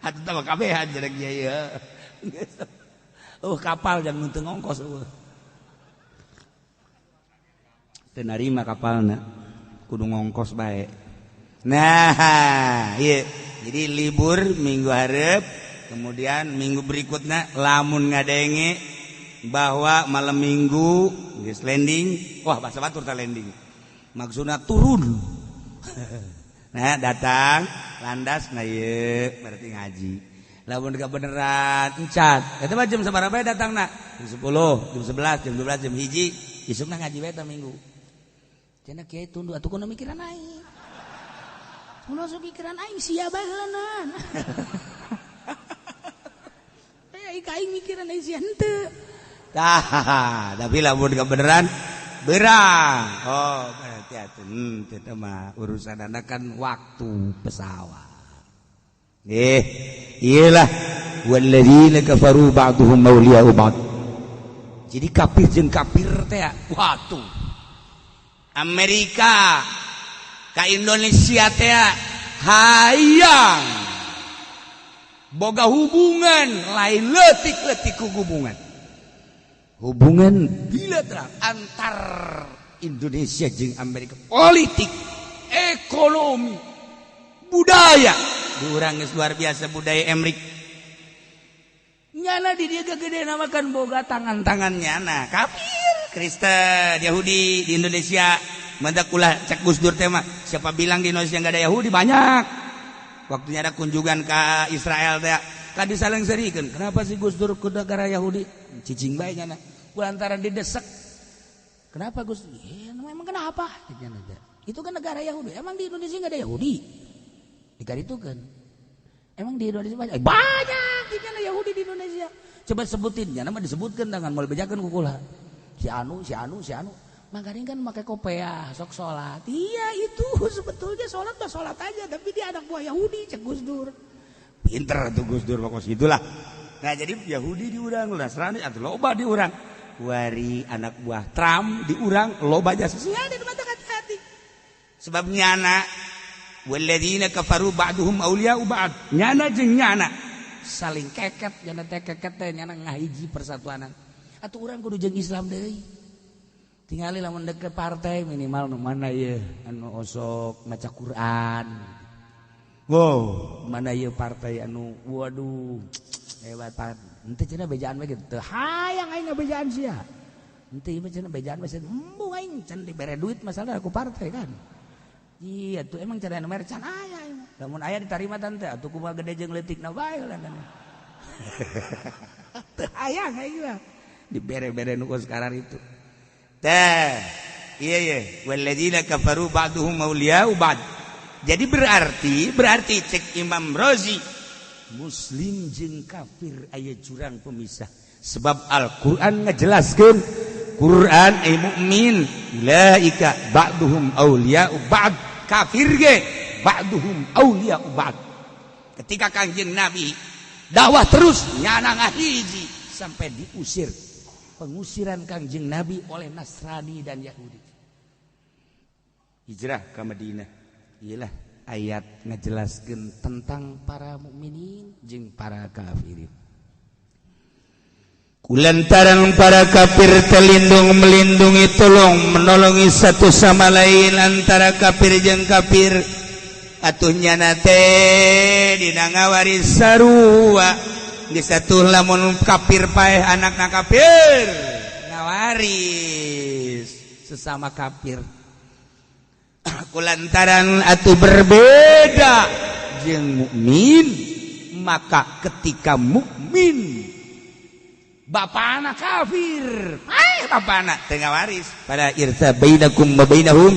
Atuh tah kabehan cenah kiai ya. Oh kapal jang nu teu ngongkos eueuh. Teu narima kapalna, kudu ngongkos bae. Nah, ieu. Jadi libur minggu hareup, kemudian minggu berikutna lamun ngadenge bahwa malam minggu geus landing, wah bahasa batur tah landing. Maksudna turun. Nah datang landas nah ieu berarti ngaji. Lamun kebeneran encat. Eta mah jam sabaraha bae datangna? Jam 10, jam 11, jam 12, jam 1. Isukna ngaji bae ta minggu. Cenah kiai tunduh atuh kudu mikiran aing. Kudu sok mikiran aing sia bae heuleuna. Eh aing mikiran aing sia henteu. Tah, tapi lamun kebeneran berang. Oh, berarti atuh teu mah urusan anak kan waktu pesawat. Iyalah walladzina kafaru ba'duhum awliya'u ba'd. Jadi kafir jeung kafir teh waktu Amerika ka Indonesia teh hayang boga hubungan lain leutik-leutik hubungan. Hubungan bilateral antar Indonesia jeung Amerika politik, ekonomi, budaya. Di urang geus luar biasa budaya Emrik. Nyana di dieu gede nama kan boga tangan-tangan nyana kafir, Kristen, Yahudi di Indonesia. Mendak ulah cek Gus Dur teh mah, siapa bilang di Indonesia enggak ada Yahudi? Banyak. Waktunya ada kunjungan ke Israel teh kan disalengserikeun. Kenapa sih Gus Dur ke negara Yahudi? Cicing bae nyana. Lantaran didesek. Kenapa Gus? Ya, emang kenapa? Itu kan negara Yahudi. Emang di Indonesia enggak ada Yahudi? Dikaritukan. Emang di Indonesia banyak? Banyak di Yahudi di Indonesia. Coba sebutin, jangan mah disebutkan dengan mau bejakeun ku kula. Si anu, si anu, si anu. Makanya kan pakai kopiah, sok sholat. Iya itu sebetulnya sholat mah sholat aja, tapi dia anak buah Yahudi, cek Gus Dur. Pinter tuh Gus Dur pokoknya itulah. Nah jadi Yahudi diurang, Nasrani atau loba diurang. Wari anak buah Trump diurang, loba jasa. Sia di mata hati. Sebab nyana walladzina kafaru ba'duhum awliya'u ba'd. Nyana jeung nyana saling keket, nyana teh keket teh nyana ngahiji persatuanan. Atuh urang kudu jeung Islam deui. Tingali lamun dek ke partai minimal nu mana ieu anu osok maca Quran. Wow, mana ieu partai anu waduh hebat banget. Henteu cenah bejaan we gitu. Teu hayang aing ngabejaan sia. Henteu ieu mah cenah bejaan we embung aing can dibere duit masalah aku partai kan. Iya tuh emang cara nomor can aya. Lamun aya ditarima tante atuh kumaha gede jeung leutikna bae lah. Teu hayang aing mah. Dibere-bere nu sekarang itu. Tah, iya iya, walladzina kafaru ba'duhum awliya'u ba'd. Jadi berarti cek Imam Razi muslim jeung kafir aya jurang pemisah. Sebab Al-Qur'an ngajelaskeun Quran ay mukmin ulaika ba'duhum awliya'u ba'd, kafir ge ba'duhum awliya'u ba'd. Ketika Kangjeng Nabi dakwah terus nyana ngahiji sampai diusir. Pengusiran Kangjeng Nabi oleh Nasrani dan Yahudi. Hijrah ke Madinah. Iyalah ayat ngajelaskeun tentang para mukminin jeung para kafirin. Kulantaran para kafir terlindung melindungi tolong menolongi satu sama lain antara kafir jeung kafir. Atuh nyana teh dina ngawaris sarua. Geus atuh lamun kafir paeh anakna kafir ngawaris sesama kafir. Kulantaran atuh berbeda jeung mukmin, maka ketika mukmin bapana kafir, paeh bapana teu ngawaris, fala irtha bainakum wa bainahum,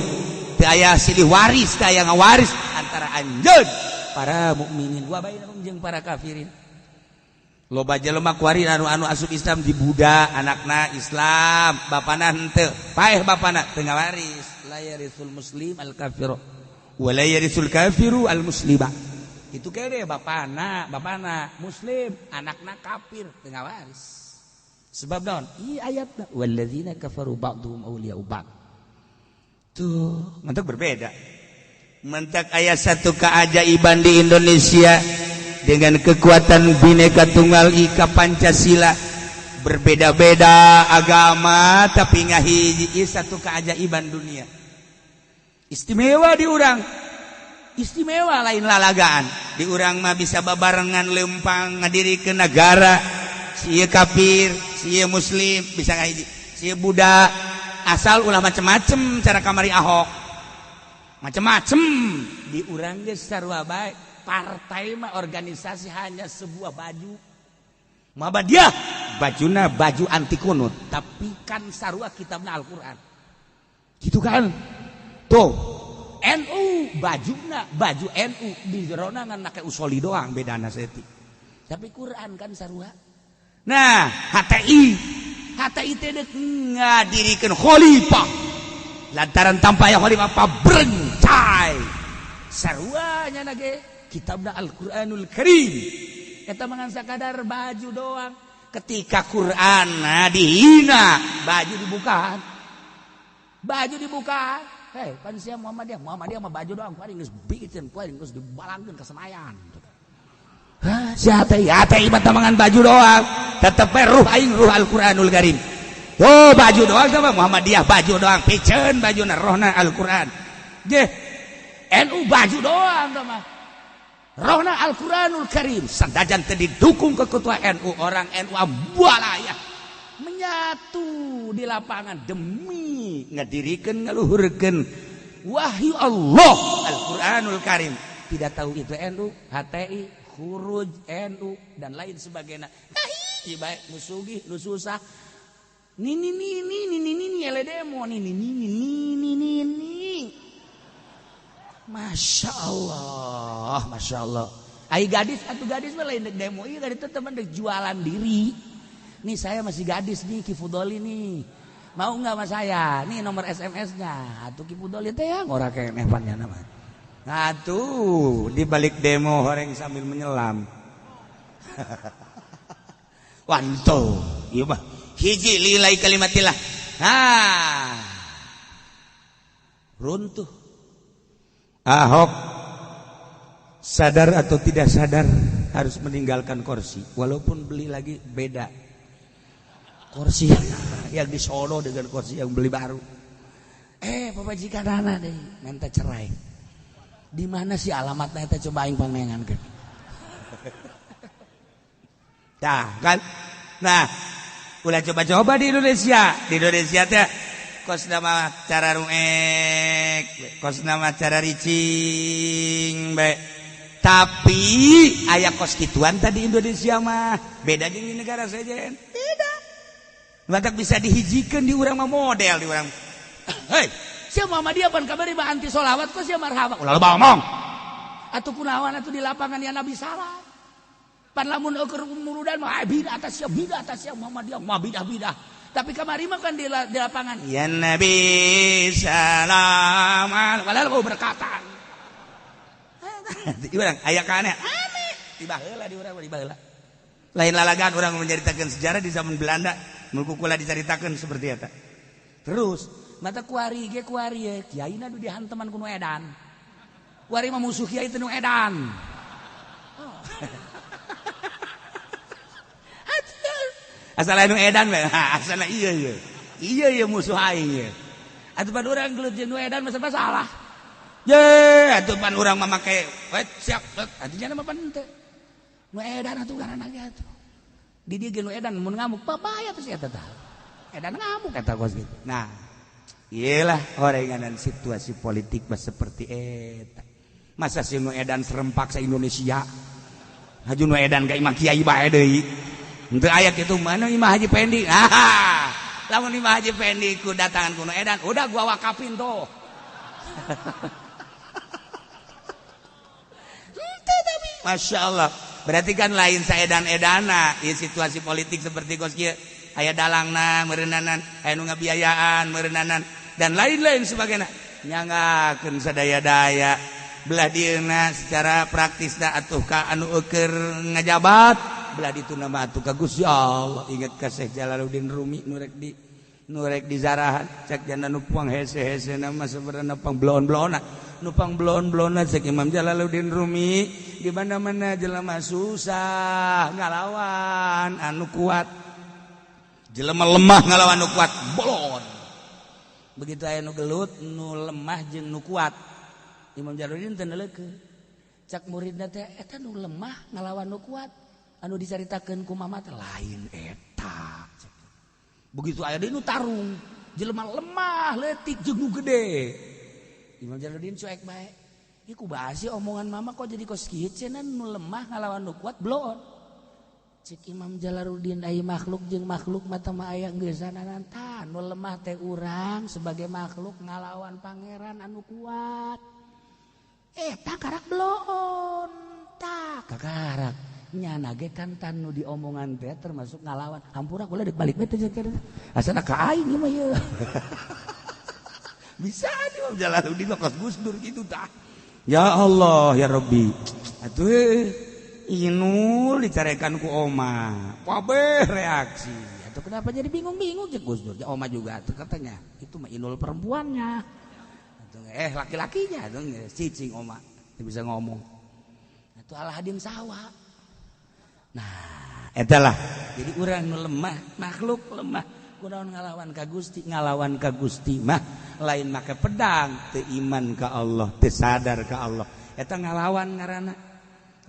teu aya silih waris, teu aya ngawaris antara anjeun para mukminin wa bainahum jeung para kafirin. Loba jelema kuari anu asup Islam di Buddha, anakna Islam, bapana henteu, paeh bapana teu ngawaris. La yarisul muslim al kafiru wa la yarisul kafiru al muslima. Itu kene bapana muslim, anakna kafir teu ngawaris. Sebab naon? Ieu ayatna walladzina kafaru ba'dhum awliya'u ba'd. Tuh, mentak berbeda. Mentak aya satu keajaiban di Indonesia dengan kekuatan Bhinneka Tunggal Ika Pancasila, berbeda-beda agama tapi ngahiji, satu keajaiban dunia. Istimewa di urang, istimewa lain lalagaan. Di urang mah bisa babarengan lempang ngadiri ke negara, si kafir, si muslim bisa ngahiji, si Buddha asal ulah macem-macem cara kamari Ahok. Macem-macem di urang ge sarua bae. Partai mah organisasi hanya sebuah baju. Muhammadiyah bajuna baju anti kunut, tapi kan sarua kitabna Al-Qur'an. Gitu kan? Tuh, NU bajuna baju NU di jerona ngan make usoli doang bedana saeutik. Tapi Quran kan sarua. Nah, HTI HTI teh deuk ngadirikeun khalifah. Lantaran tanpa aya khalifah pabrencai. Sarua nya ge kitabna Al-Qur'anul Karim. Eta mah ngan sakadar baju doang. Ketika Quran dihina, baju dibuka. Baju dibuka. Hei, pan sia Muhammadiyah, Muhammadiyah mah baju doang kuari geus bikin, kuari geus dibalangkeun ka Senayan. Hah, si HTI, HTI mah tamangan baju doang. Tetep we ruh aing ruh Al-Qur'anul Karim. Oh, baju doang sama Muhammadiyah baju doang, piceun bajuna rohna Al-Qur'an. Geh, NU baju doang sama rohna Al-Qur'anul Karim. Sanajan teu didukung ke ketua NU, orang NU ambualaya menyatu di lapangan demi ngadirikeun ngaluhurkeun wahyu Allah Al-Qur'anul Karim. Tidak tahu itu NU, HTI, Khuruj NU dan lain sebagainya. Hiji bae nu sugih, nu susah. Nini nini nini nini ele demo nini nini nini nini. Masya Allah, Masya Allah. Ai gadis atau gadis mah lain dek demo, ieu gadis teh teman dek jualan diri. Nih saya masih gadis nih, Ki Fudoli nih. Mau nggak sama saya? Nih nomor SMS-nya. Atuh Ki Fudoli teh ya ngora keneh pan nya mah. Nah tuh di balik demo horeng sambil menyelam. Wanto, ieu mah hiji lilai kalimatillah. Nah, runtuh. Ahok sadar atau tidak sadar harus meninggalkan kursi, walaupun beli lagi beda. Kursi yang di sono dengan kursi yang beli baru. Pamajikan anak deh, minta cerai. Di mana sih alamatnya eta coba aing pangnengankeun. Tah kan. Nah, ulah coba-coba di Indonesia. Di Indonesia teh kos nama cara ruek, kos nama cara ricing bae. Tapi aya kos kituan tadi Indonesia mah beda jeung di negara sejen. Beda. Matak bisa dihijikan di urang mah model di urang. Hei, sia Muhammadiyah pan kamari mah anti solawat kok sia marhaba. Ulah loba omong. Atuh kunaon atuh di lapangan ya Nabi salah. Pan lamun eueuh murudan mah bidah atas sia bidah atas sia Muhammadiyah mah bidah-bidah. Tapi kamari mah kan di lapangan ya Nabi salam padahal mau berkata. Di urang aya ka aneh. Aneh. Di baheula di urang di baheula. Lain lalagan urang menceritakan sejarah di zaman Belanda, mun kula dicaritakeun seperti eta. Terus mata kuari ge kuari ye kiaina du dihanteman ku nu edan. Kuari mah musuh kiai teh nu edan. Oh. Asal nu edan we, asal iya ieu. Iya ieu musuh aing ieu. Atuh pan urang gelut jeung nu edan mah salah. Ye, atuh pan urang mah make siap, atuh mah pan teu. Nu edan atuh ngaranna ge atuh. Di dieu ge nu edan mun ngamuk babaya terus eta tah. Edan ngamuk eta kos kitu. Nah, iyalah horenganan situasi politik mah seperti eta. Masa si nu edan serempak sa Indonesia. Haju nu edan ka imah kiai bae deui. Henteu aya kitu mana imah Haji Pendi. Ah, lamun imah Haji Pendi ku datangan ku nu edan, udah gua wakafin tuh. Masya Allah. Berarti kan lain saedan-edana di situasi politik seperti kos kieu. Aya dalangna meureunnanan, aya nu ngabiayaan meureunnanan dan lain-lain sebagainya. Nyangakeun sadaya-daya belah dieuna secara praktisna atuh ka anu eueur ngajabat, belah dituna mah atuh ka Gusti Allah. Ingat ka Syekh Jalaluddin Rumi nu rek dizarahan cek jana nu puang hese-hese mah sebenarna pang bloon-bloona. Nupang blon-blona cek Imam Jalaluddin Rumi di mana-mana jelema susah ngalawan anu kuat, jelema lemah ngalawan anu kuat bolon. Begitu aya nu gelut nu lemah jeung nu kuat, Imam Jalaluddin teu neuleukeun. Cak muridna teh eta nu lemah ngalawan nu kuat, anu dicaritakeun ku mama teh lain eta. Begitu aya deui nu tarung, jelema lemah leutik jeung nu gede. Imam Jalaluddin cuek bae. Ieu kumaha sih omongan mama kok jadi kos kieu cenah nu lemah ngalawan nu kuat bloon. Cek Imam Jalaluddin ai makhluk jeung makhluk mata mah aya geusananan tah nu lemah teh urang sebagai makhluk ngalawan pangeran anu kuat. Eta karak bloon tah kakarak nyana ge kan tan nu diomongan teh termasuk ngalawan. Hampura kula deuk balik we teh asana ka aing ieu mah ieu. Bisa Imam Jalaluddin mah kos Gus Dur gitu tah. Ya Allah ya Rabbi. Atuh Inul dicarekan ku oma. Kabeh reaksi. Atuh kenapa jadi bingung-bingung jeung Gus Dur? Ya oma juga atuh katanya. Itu mah Inul perempuannya. Atuh laki-lakinya atuh cicing oma. Teu bisa ngomong. Atuh Aladin sawa. Nah, eta lah. Jadi urang nu lemah, makhluk lemah. Kunaon ngalawan ka Gusti, ngalawan ka Gusti mah lain make pedang, teu iman ka Allah, teu sadar ka Allah. Eta ngalawan ngaranna.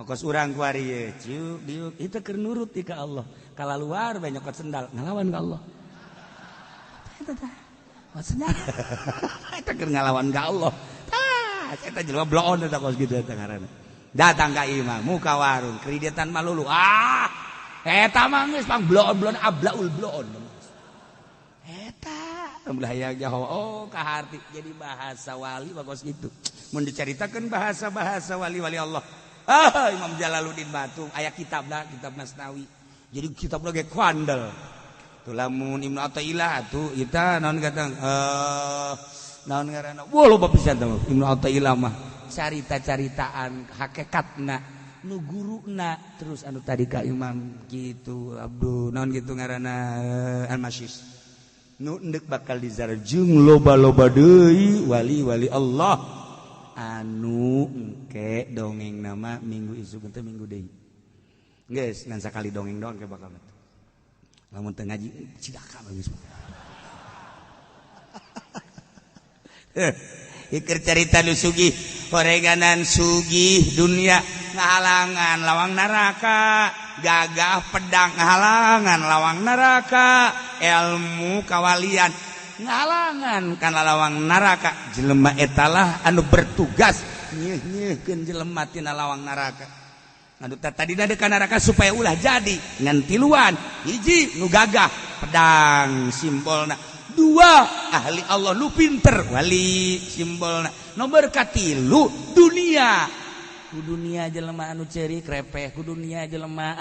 Kos urang kuari ye, ciuk diuk, itu keur nurut ka Allah. Kalaluar bae nyokot sendal, ngalawan ka Allah. Eta tah. Nyokot sendal. Eta keur ngalawan ka Allah. Tah, eta jelema bloon eta kos kitu eta ngaranna. Datang ka imah, muka warung, kreditan malulu. Ah, eta mah geus pang bloon-bloon ablaul bloon. Eta hayang jaho oh kaharti jadi bahasa wali bagus gitu. Mun dicaritakeun bahasa-bahasa wali-wali Allah. Ah, Imam Jalaluddin Batu aya kitabna, kitab Masnawi. Jadi kitabna ge kuandel. Tuh lamun Ibnu Athaillah atuh eta naon kata naon ngaranna? Wah loba pisan teh Ibnu Athaillah mah carita-caritaan hakikatna nu guruna terus anu tadi ka Imam gitu Abdul naon gitu ngaranna Al-Masyis. Nu endek bakal dizarjung loba-loba deui wali-wali Allah anu engke dongeng nama minggu isuk teh minggu deui. Geus ngan sakali dongeng doang ke bakal teh. Lamun teu ngaji cilaka bagus. Iker carita nu sugih, horeganan sugih dunia ngahalangan lawang neraka, gagah pedang ngahalangan lawang neraka, ilmu kawalian ngahalangan kana lawang neraka. Jelema etalah anu bertugas Nyeuh-nyeuhkeun jelema tina lawang neraka. Anu tadi ka neraka supaya ulah jadi ngan tiluan. Hiji nu gagah pedang simbolna. Dua ahli Allah nu pinter wali simbolna. Nomor katilu dunia. Ku dunia jelema anu ceurik repeh, ku dunia jelema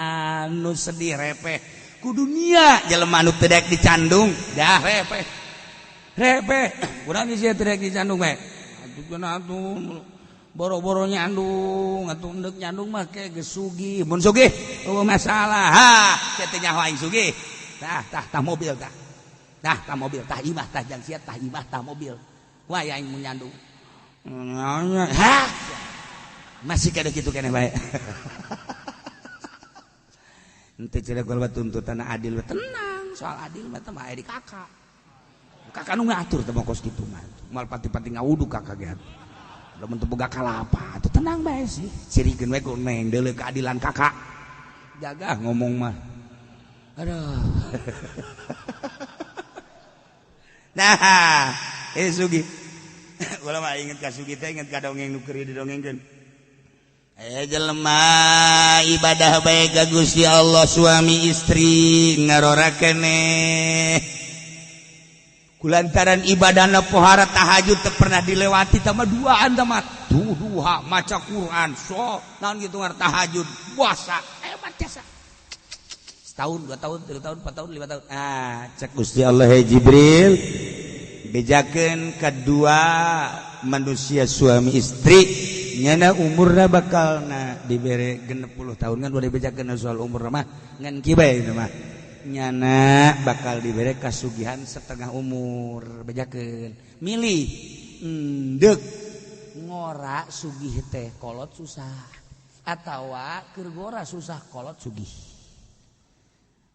anu sedih repeh, ku dunia jelema anu teu daek dicandung dah repeh. Repeh. Urang geus teu daek dicandung bae. Atuh boro-boro nyandung atuh endek nyandung mah ke geus sugih. Mun sugih eueuh masalah. Ha, sia teh nyaho aing sugih. Tah tah tah mobil tah. Tah tah mobil tah imah tah jang sia tah imah tah mobil. Wah aing mun nyandung. Ha. Masih kada kitu keneh bae. Henteu cenah kalau tuntutan adil tenang, soal adil mah teh mah aya di kakak. Kakak nu ngatur teh kos kitu mah. Moal pati-pati ngawudu kakak ge. Lamun teu boga kalapa atuh tenang bae sih. Cirikeun we ku neng deuleu keadilan kakak. Jaga ngomong mah. Aduh. Nah, Sugi. Kula mah inget ka Sugi teh inget ka dongeng nu keur didongengkeun. Jelema ibadah bae ka Gusti Allah suami istri ngarora keneh. Kulantaran ibadahna pohara tahajud teu pernah dilewati tama duaan tama duha maca Quran so naon kitu ngar tahajud puasa hebat jasa. Setahun, 2 tahun, 3 tahun, 4 tahun, 5 tahun. Ah, cek Gusti Allah hey Jibril bejakeun kedua manusia suami istri nyana umurna bakal na dibere 60 tahun kan udah dibejakeun soal umur mah ngan kieu bae mah nyana bakal dibere kasugihan setengah umur bejakeun milih endek ngora sugih teh kolot susah atawa keur ngora susah kolot sugih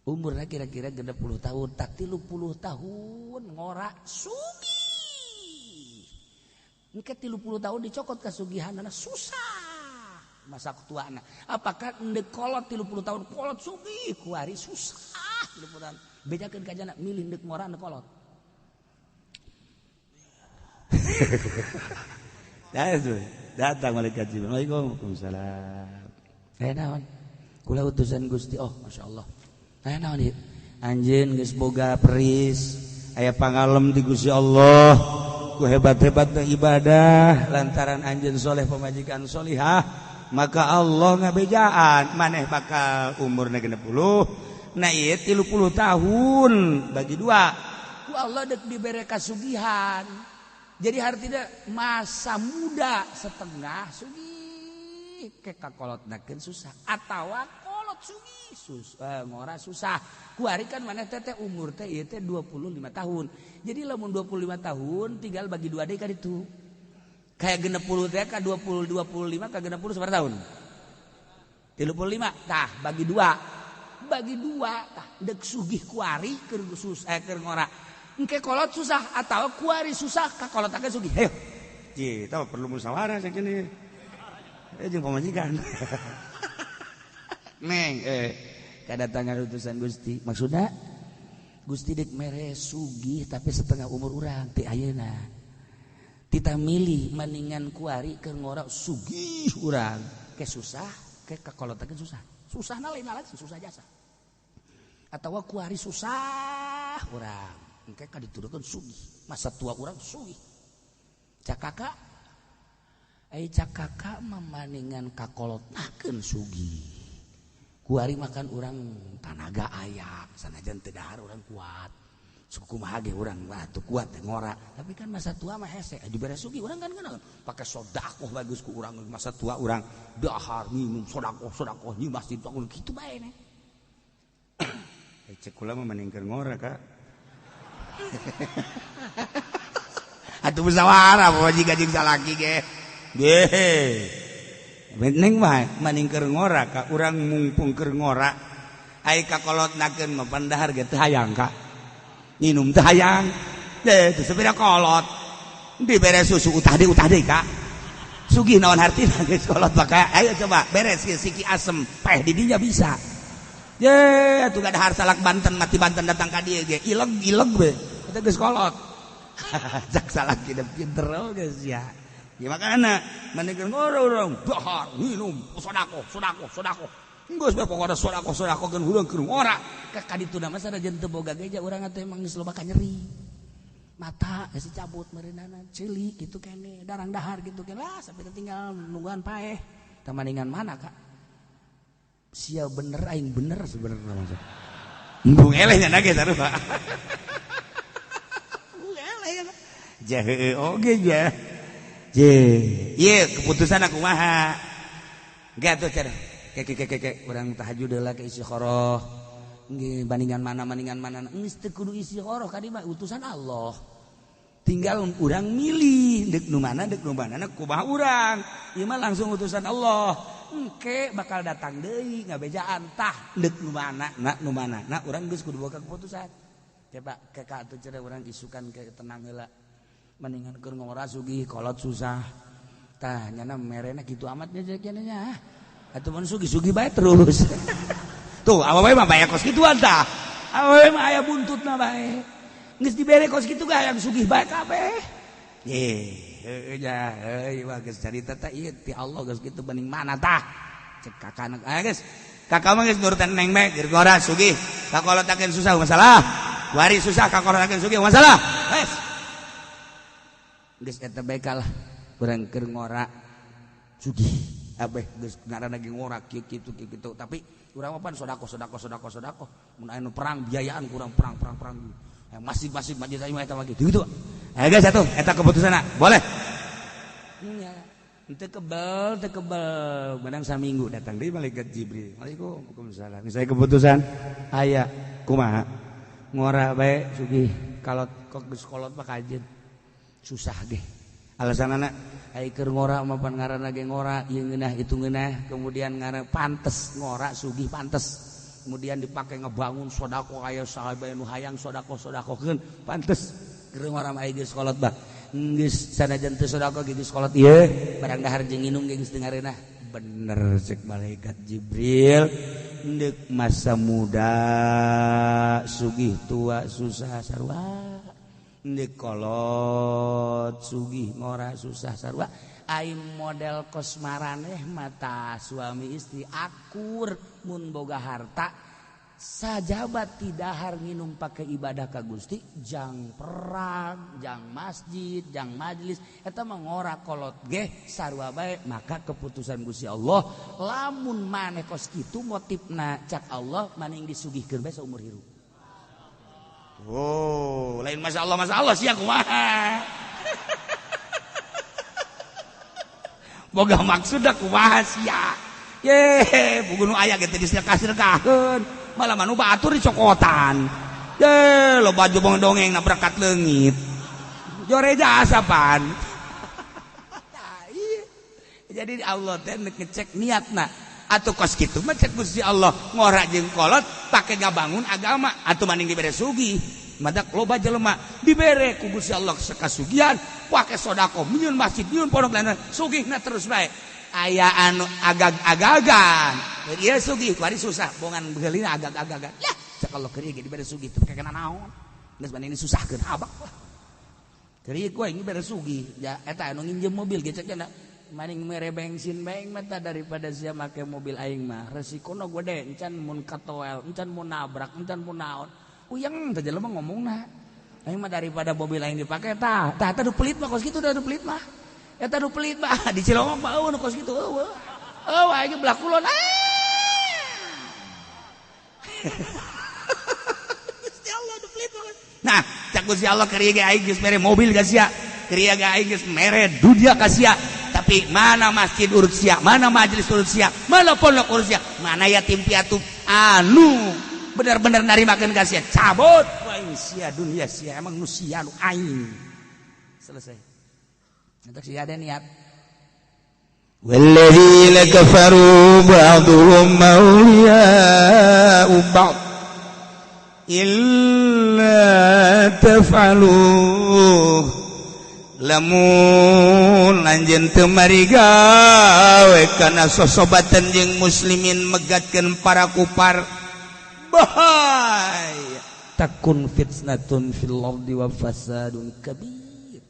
umurna kira-kira 60 tahun tak 30 tahun ngora sugih engke 30 tahun dicokot kasugihanana susah masa tuana. Apakah endek kolot 30 tahun kolot sugih kuari susah 30 tahun. Bejakeun ka jana milih endek ngora endek kolot. Datang malaikat Jibril. Waalaikumsalam. Naon? Kula utusan Gusti. Oh, masyaallah. Naon ieu? Anjeun geus boga peris, aya pangalem di Gusti Allah. Ku hebat-hebatna ibadah lantaran anjeun soleh pamajikan solihah maka Allah ngabejaan maneh bakal umurna 60 nah ieu 30 tahun bagi dua ku Allah dek dibere kasugihan jadi artinya masa muda setengah sugih ke kakolotnakeun susah atawa kolot sugih ngora susah kuari kan maneh teh umur teh ieu teh 25 tahun. Jadi lamun 25 tahun tinggal bagi dua deui ka ditu. Kayak 60 teh ka 20 25 ka 60 sabaraha tahun? 35. Tah bagi dua. Bagi dua tah deuk sugih kuari keur susah keur ngora. Engke kolot susah atawa kuari susah ka kolot teh sugih. Hayo. Ji, tah perlu musyawarah sakieu. Jeung pamajikan. Neng kedatangan utusan Gusti. Maksudna Gusti dek mere sugih tapi setengah umur urang ti ayeuna. Tita milih maningan kuari keur ngora sugih urang. Ke susah, ke kakolotakeun susah. Susahna lain lagi susah jasa. Atawa kuari susah urang. Engke ka diturunkeun sugih. Masa tua urang sugih. Cak kakak ai cak kakak mah maningan kakolotnakeun sugih. Kuari makan orang tanaga aya sanajan teu dahar orang kuat suku kumaha ge urang wah teu kuat teh ngora tapi kan masa tua mah hese dibere sugih urang kan kenal pake sedekah bagus ku urang masa tua urang dahar minum sedekah sedekah nyimas di tukang kitu bae ne cek kula mah mending keur ngora ka atuh musyawarah pamajikan jeung salaki ge ge neng mah maning keur ngora ka urang mungpung keur ngora ai ka kolotnakeun mah pandahar ge teu hayang ka minum teu hayang teh teu sepira kolot dibere susu utah deui ka sugih naon hartina geus kolot maka ayo coba beres ge siki asem peh di dinya bisa ye atuh dahar salak Banten mati Banten datang ka dieu ge ileg-ileg we eta geus kolot cak salaki da pinter geus ya Ya makana maneh urang dahar minum sedekah sedekah sedekah. Geus bae pokona sedekah sedekah keun heureung keur ngora. Ka kadituna mah sanajan teu boga ge urang teh emang geus loba kanyeri. Mata geus dicabut meureunana ceuli kitu keneh darang dahar kitu keneh lah sampai tinggal nungguan paeh. Tah maningan mana Kak? Sia bener aing bener sebenarnya maksud. Embung eleh nya ge sarua. Embung eleh. Jahe oge ja. Je, ieu keputusan aku kumaha? Enggak tuh cara. Keke urang tahajud heula ke istikharah. Nggih bandingan mana bandingan mana geus teu kudu istikharah ka dieu mah utusan Allah. Tinggal urang milih deuk nu mana kumaha urang. Ieu mah langsung utusan Allah. Engke bakal datang deui ngabejaan tah deuk nu mana na nu mana. Nah urang geus kudu boga keputusan. Coba keka atuh cenah urang isukan ke tenang heula. Mendingan keur ngora sugih kolot susah. Tah nyana merena kitu amat nya nya. Atuh mun sugih-sugih bae terus. Tuh awewe mah bae kos kituan tah. Awewe mah aya buntutna bae. Geus dibere kos kitu ga hayang sugih bae kabeh. Ye, heueuh nya, heueuh mah geus carita tah ieu ti Allah geus kitu bening mana tah. Cek kakana geus. Kakak mah geus nurutan neng bae keur ngora sugih. Kakolotakeun susah masalah. Wari susah kakolotakeun sugih masalah. Geus. Geus eta bae kalah urang keur ngora sugih. Abeh geus ngaranna ge ngora kieu kitu kieu kitu tapi urang mah pan sedekah sedekah sedekah sedekah mun aya nu perang biayaan kurang perang perang perang masih masjid aing mah eta mah kitu gitu. Geus atuh eta keputusanna boleh nya teu kebel menang saminggu datang deui malaikat Jibril. Waalaikumsalam. Saya keputusan aya kumaha ngora bae sugih kalot kok geus kolot mah kajeun susah ge alasanana ai keur ngora mah pan ngaranna ge ngora ieu ngeunah itu ngeunah kemudian ngaranna pantes ngora sugih pantes kemudian dipake ngebangun sedekah aya sahabat nu hayang sedekah-sedekahkeun pantes keur ngora mah geus kolot bah geus sanajan teu sedekah ge geus kolot ieu barang dahar jeung nginum ge geus teu ngareunah bener cek malaikat Jibril deuk masa muda sugih tua susah sarua deuk kolot sugih ngora susah sarua aing model kos maraneh mata suami istri akur mun boga harta sajabat tidahar nginum pake ibadah ka Gusti jang perang jang masjid jang majelis eta mah ngora kolot geh sarua bae maka keputusan Gusti Allah lamun maneh kos kitu motifna cak Allah maning disugihkeun bae saumur hirup. Oh, lain masya Allah sia kumaha. Boga maksudna kumaha sia. Ye, buku nu aya ge teh disedekah-sedekahkeun, malah manu batur dicokotan. Ye, loba baju dongeng nabrak leungit. Jore jasa pan. Jadi Allah teh ngecek niatna. Atuh kos kitu mah cek Gusti Allah ngora jeung kolot pake ngabangun agama atuh maning dibere sugih madak loba jelema dibere ku Gusti Allah sekasugihan pake sedekah nyieun masjid nyieun pondok lain sugihna terus bae aya anu agag-agagan ieu sugih kuari susah bongan beulina agag-agagan lah cek Allah keur ieu dibere sugih teu pake kana naon geus maning disusahkeun abak lah keur ieu ku aing dibere sugih ya eta anu nginjem mobil ge cek cenah maning mere bensin bae mata daripada sia make mobil aing mah resikona gede encan mun katoel encan mun nabrak encan mun naon uyang teh jelema ngomongna aing mah daripada mobil aing dipake tah tah eta nu pelit mah kos kitu da nu pelit mah eta nu pelit mah di Cilongok mah eueuh nu kos kitu eueuh eueuh aing belah kulon Gusti Allah nu pelit mah nah cak Gusti Allah keur ieu ge aing geus mere mobil ka sia keur ieu ge aing geus mere dunia ka sia tapi mana masjid urut sia, mana majelis urut sia, mana pondok urut sia, mana yatim piatu anu bener-bener narimakeun ka sia, cabut aing sia dunia sia emang nu sia nu aing. Selesai. Entak sia ada niat. Walladzina kafaru ba'dhum awliya'u ba'd illa taf'alu lamun anjeun teu marigawe kana sosobatan jeung muslimin megatkeun para kupar bahaya takun fitnatun fil ardi wa fasadun kabir.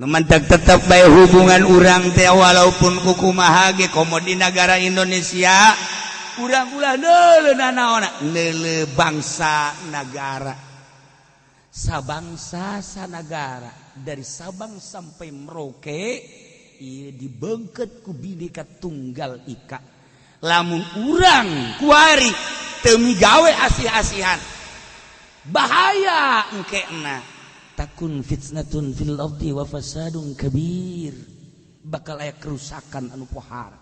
Nu mantak tetep bae hubungan urang teh walaupun kukumaha ge, komo di negara Indonesia, urang ulah neuleuh nanaonna, neuleuh bangsa negara, sabangsa sanagara. Dari Sabang sampai Merauke ieu dibengket ku Bhinneka Tunggal Ika. Lamun urang kuari teu migawe asih-asihan, bahaya engkena. Takun fitnatun fil ardi wa fasadun kabir, bakal aya kerusakan anu pohara.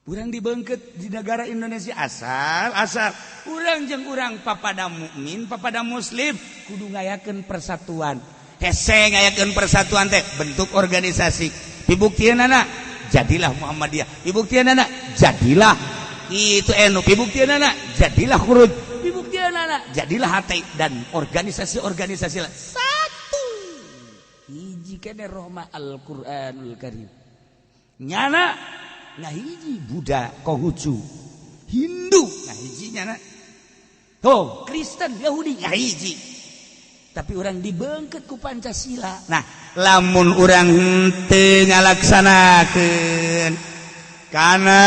Urang dibengket di negara Indonesia, asal asal urang jeung urang papada mukmin, papada muslim, kudu ngayakeun persatuan. Hese ngayakeun persatuan teh bentuk organisasi. Pibuktianana jadilah Muhammadiyah, pibuktianana jadilah itu NU, pibuktianana jadilah Khuruj, pibuktianana jadilah HTI dan organisasi-organisasi lain. Satu hiji kene rohma Al-Qur'anul Karim. Nyana ngahiji Buddha, Konghucu, Hindu ngahiji nyana. Tuh, Kristen, Yahudi ngahiji. Tapi urang dibengket ku Pancasila. Nah, lamun urang henteu ngalaksanakeun kana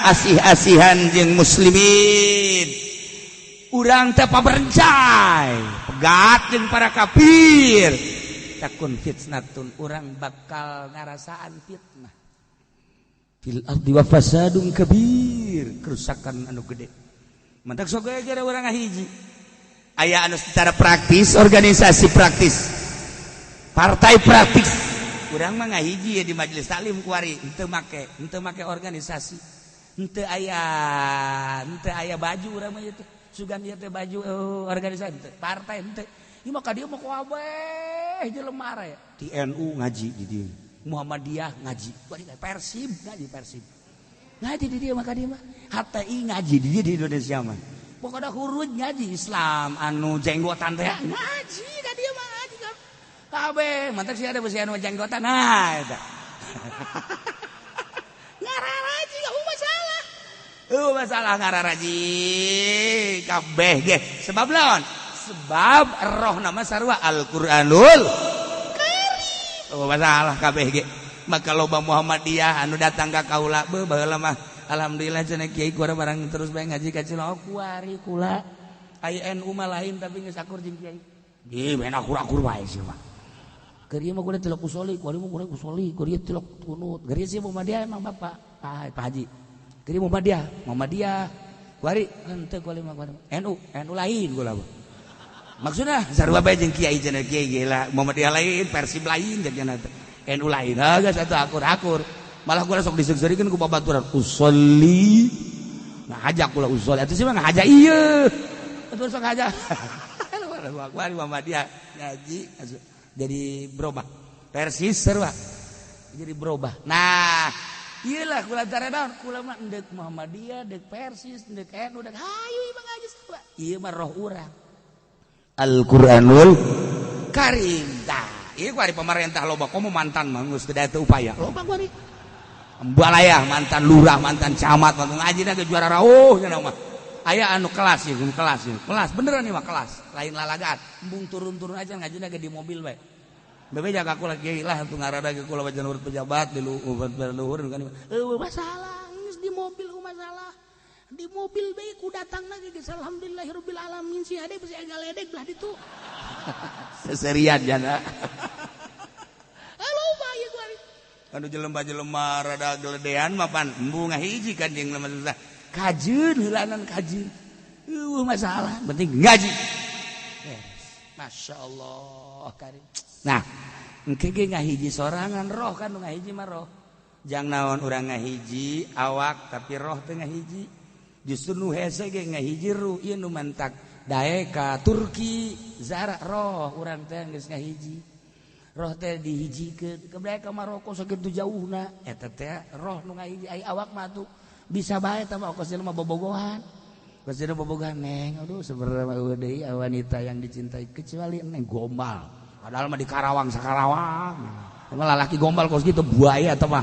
asih-asihan jeung muslimin, urang teh paberencai pegat jeung para kafir, takun fitnatun, urang bakal ngarasaan fitnah fil ardi wa fasadun kabir, kerusakan anu gede. Mantak sok gara urang ngahiji. Aya anu secara praktis, organisasi praktis, partai praktis. Urang mah ngahiji ya di majelis taklim kuari, henteu make organisasi, henteu aya baju urang mah itu. Sugan ieu teh baju organisasi henteu, partai henteu. Ieu mah ka dieu mah kabeh jelema ya. Di NU ngaji di dieu. Muhammadiyah ngaji, Persib ngaji, Persib ngaji di dieu mah, ka dieu mah. HTI ngaji di dieu, di Indonesia mah. Pokoknya Khuruj ngaji, Islam anu jenggotan teh ngaji ka dieu mah, ngaji kabeh. Mantak sih ada besi anu jenggotan, nah eta. Ngararaji gak masalah. Masalah ngararaji kabeh ge. Sebab lawan? Sebab roh nama sarua Al-Qur'anul Karim. Oh, masalah kabeh ge. Maka loba Muhammadiyah anu datang ka kaula, beuh, baheula mah alhamdulillah cenah, kiai kura barang terus bae ngaji ka Cilok kuari kula. Aya NU mah lain, tapi geus akur jeung kiai. Ih, ben akur-akur wae sih mah. Keur ieu mah kula tilok usoli, kuari mah kula usoli, keur ieu tilok kunut. Keur ieu sih Muhammadiyah emang bapak, Pak Haji. Keur ieu Muhammadiyah, Muhammadiyah. Kuari henteu, kuari mah kuari. NU, NU lain kula mah. Maksudnya sarua bae jeung kiai cenah, kiai gila, Muhammadiyah lain, Persib lain jeung teh. NU lain. Ah, geus atuh akur-akur. Malah kula sok diseug-seurikeun ku babaturan. Usolli. Ngajak kula usolli. Atuh sih mah ngaja ieu. Atuh sok ngaja. Kuari Muhammadiyah ngaji jadi berubah. Persis sarua. Jadi berubah. Nah, iyalah kula antara naon? Kula mah endek Muhammadiyah, endek Persis, endek NU, endek hayu ieu mah ngaji sarua. Ieu mah roh urang. Al-Qur'anul Karim. Tah, ieu kuari pemerintah loba komo mantan mah geus teu teu upaya. Loba kuari. Balayah mantan lurah, mantan camat, mantan ngaji ge juara rauh cenah mah. Aya anu kelas ieu, kelas ieu. Kelas beneran ieu mah kelas, lain lalagaan. Embung turun-turun aja ngaji ge di mobil bae. Bebe jaga kula kiai lah atuh ngarada ge kula wajan urut pejabat di luhur kan. Eueuh masalah geus di mobil masalah. Di mobil bae ku datang lagi geus alhamdulillahirabbil alamin si ade besi galedek belah ditu. Seserian jana. Loba ieu kuari. Anu jelema-jelema rada geledean mah pan embung ngahiji kan jeung lemah susah. Kajeun heulanan kajeun. Eueuh masalah, penting ngaji. Beres. Masya Allah karim. Nah, engke ge ngahiji sorangan roh kan, ngahiji mah roh. Jang naon urang ngahiji awak tapi roh teu ngahiji. Justru nu hese ge ngahiji ruh, ieu nu mantak daek ka Turki zara roh urang teh geus ngahiji. Roh teh dihijikeun ke ka Maroko sakitu jauhna, eta teh roh nu ngahiji. Ai awak mah tuh bisa bae tah mah, kos mah bobogohan. Kos bobogohan, neng, aduh sebenarnya mah eueuh deui wanita yang dicintai kecuali neng, gombal. Padahal mah di Karawang sakarawang. Emang lalaki gombal kos gitu buaya atau mah.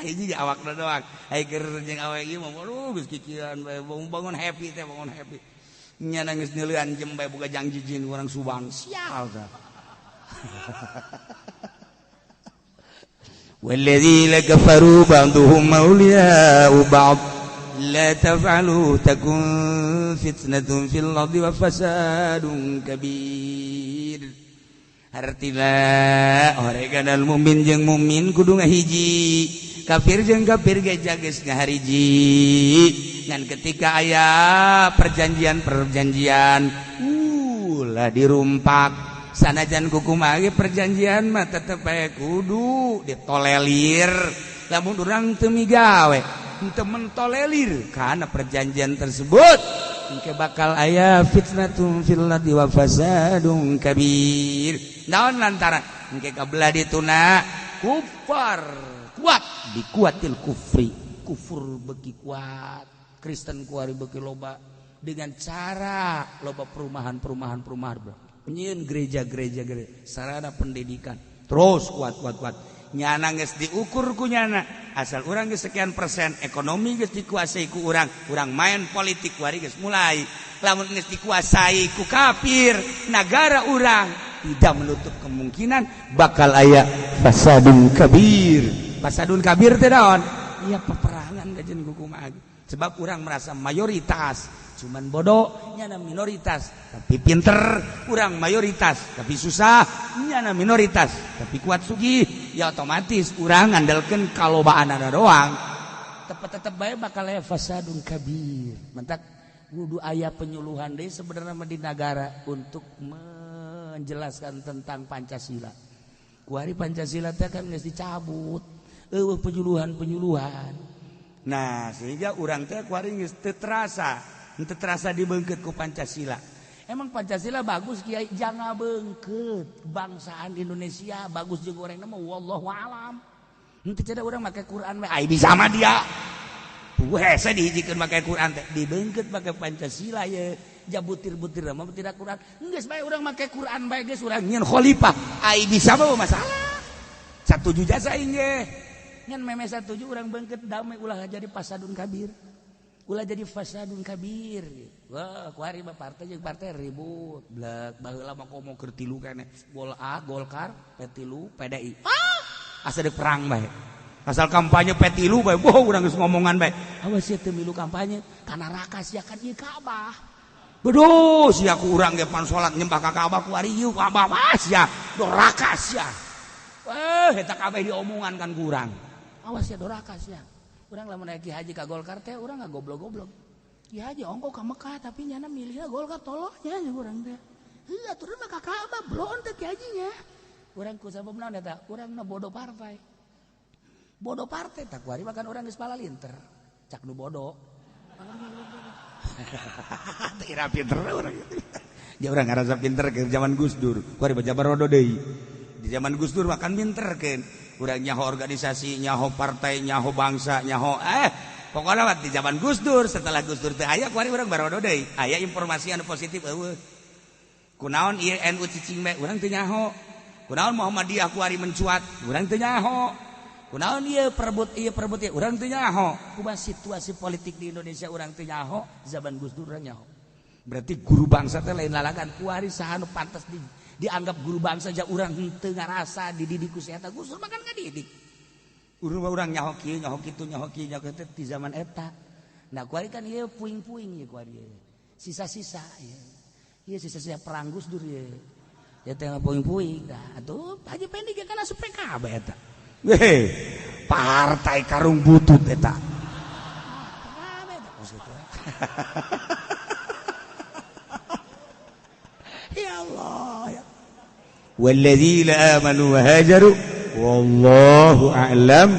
Hiji awakna doang. Ai keur jeung awak ieu mah aduh geus kikieuan bae, bangun happy teh, bangun happy. Nya nangis nileuan jembe boga janji jeung urang Subang sial tah. Walladzina kafaru ba'duhum awliya'u ba'd la taf'alu takun fitnatun fil ardi wa fasadun kabir. Artina oreganal mukmin jeung mukmin kudu ngahiji, kafir jeung kafir ge geus ngahariji. Ngan ketika aya perjanjian-perjanjian ulah dirumpak. Sanajan kukumaha ge perjanjian mah tetep bae kudu ditolelir. Lamun urang teu migawe teu mentolelir kana perjanjian tersebut, engke bakal aya fitnatun fil ardi wa fasadun kabir. Naon lantaran engke kabelah dituna kufar kuat dikuatil kufri, kufur beki kuat, Kristen kuari beki loba dengan cara loba perumahan-perumahan perumahan nyieun gereja-gereja gereja sarana pendidikan terus kuat-kuat-kuat nyana geus diukur ku nyana asal urang geus sekian persen ekonomi geus dikuasai ku urang, urang main politik kuari geus mulai. Lamun geus dikuasai ku kafir nagara urang tidak menutup kemungkinan bakal aya fasadun kabir. Fasadun kabir teh naon? Iya peperangan kajen kumaha. Sebab urang merasa mayoritas cuman bodoh, nyana minoritas tapi pinter, urang mayoritas tapi susah, nyana minoritas tapi kuat sugih, ya otomatis urang ngandalkeun kalobaanana doang. Tetep-tetep bae bakal aya fasadun kabir. Mentak kudu aya penyuluhan deui sebenarnya di nagara untuk menjelaskan tentang Pancasila. Kuari Pancasila teh kan geus dicabut, eueuh penyuluhan-penyuluhan. Nah, sehingga urang teh kuari geus teu terasa, teu terasa dibeungkeut ku Pancasila. Emang Pancasila bagus kiai, jangan beungkeut kebangsaan Indonesia bagus jeung gorengna mah wallahu alam. Henteu cada urang make Quran we ai bisa mah dia. Puguh hese dihijikeun make Quran teh, dibeungkeut make Pancasila ye. Jabutir-butir mah tidak Quran. Geus bae urang make Quran bae geus urang nyieun khalifah. Ai bisa mah masalah. Satuju jasa aing ge. Ngan meme satuju urang beungkeut damai ulah jadi fasadun kabir. Ulah jadi fasadun kabir. Wah, kuari mah partai jeung partai ribut. Blek baheula mah komo keur tilu keneh. Gol A, Golkar, P3, PDI. Ah, asa deuk perang bae. Asal kampanye P3 bae, boh urang geus ngomongan bae. Awas sia teu milu kampanye, ka neraka sia kan ieu Ka'bah. Beduh sia ku urang ge pan salat nyembah ka Ka'bah kuari ieu Ka'bah mah sia doraka sia. Wah, eta kabeh diomongan kan ku urang. Awas ya doraka sia. Urang lamun aya Ki Haji ka Golkar teh urang ngagoblok-goblok. Ki Haji ongko ka Mekah tapi nyana milihna Golkar toloknya urang teh. Heuh atuh mah ka Ka'bah blon teh Ki Hajinya. Urang ku sabab naon eta? Urangna bodoh partai. Bodoh partai tak kuari makan urang geus palalinter. Cak nu bodoh. Teu ira pinter urang. Dia urang ngarasa pinter ke zaman Gus Dur. Kuari baca barodo deui. Di zaman Gus Dur makan pinter keun. Urang nyaho organisasi, nyaho partai, nyaho bangsa, nyaho pokoknya mah di zaman Gus Dur, setelah Gus Dur teu aya kuari urang barodo deui. Aya informasi anu positif eueuh. Kunaon ieu NU cicing bae urang teu nyaho. Kunaon Muhammadiyah kuari mencuat, urang teu nyaho. Kunaon ieu perebut ieu urang teu nyaho. Kumaha situasi politik di Indonesia urang teu nyaho, zaman Gus Dur urang nyaho. Berarti guru bangsa teh lain lalagan kuari saha nu pantes di dianggap guru bangsa ja urang henteu ngarasa dididik ku si eta Gus Dur mah kan ngadidik. Urang nyaho kieu nyaho kitu nyaho kieu nyaho kitu di zaman eta. Nah kuari kan ieu puing-puing ieu kuari ieu. Sisa-sisa ieu. Ieu sisa-sisa perang Gus Dur ieu. Ya teh puing-puing dah atuh Haji Pendi ge kan asup PKB eta. Weh, partai karung butut eta. PKB eta maksudnya. Ya Allah ya. Walladzina amanu wa hajaru wallahu a'lam.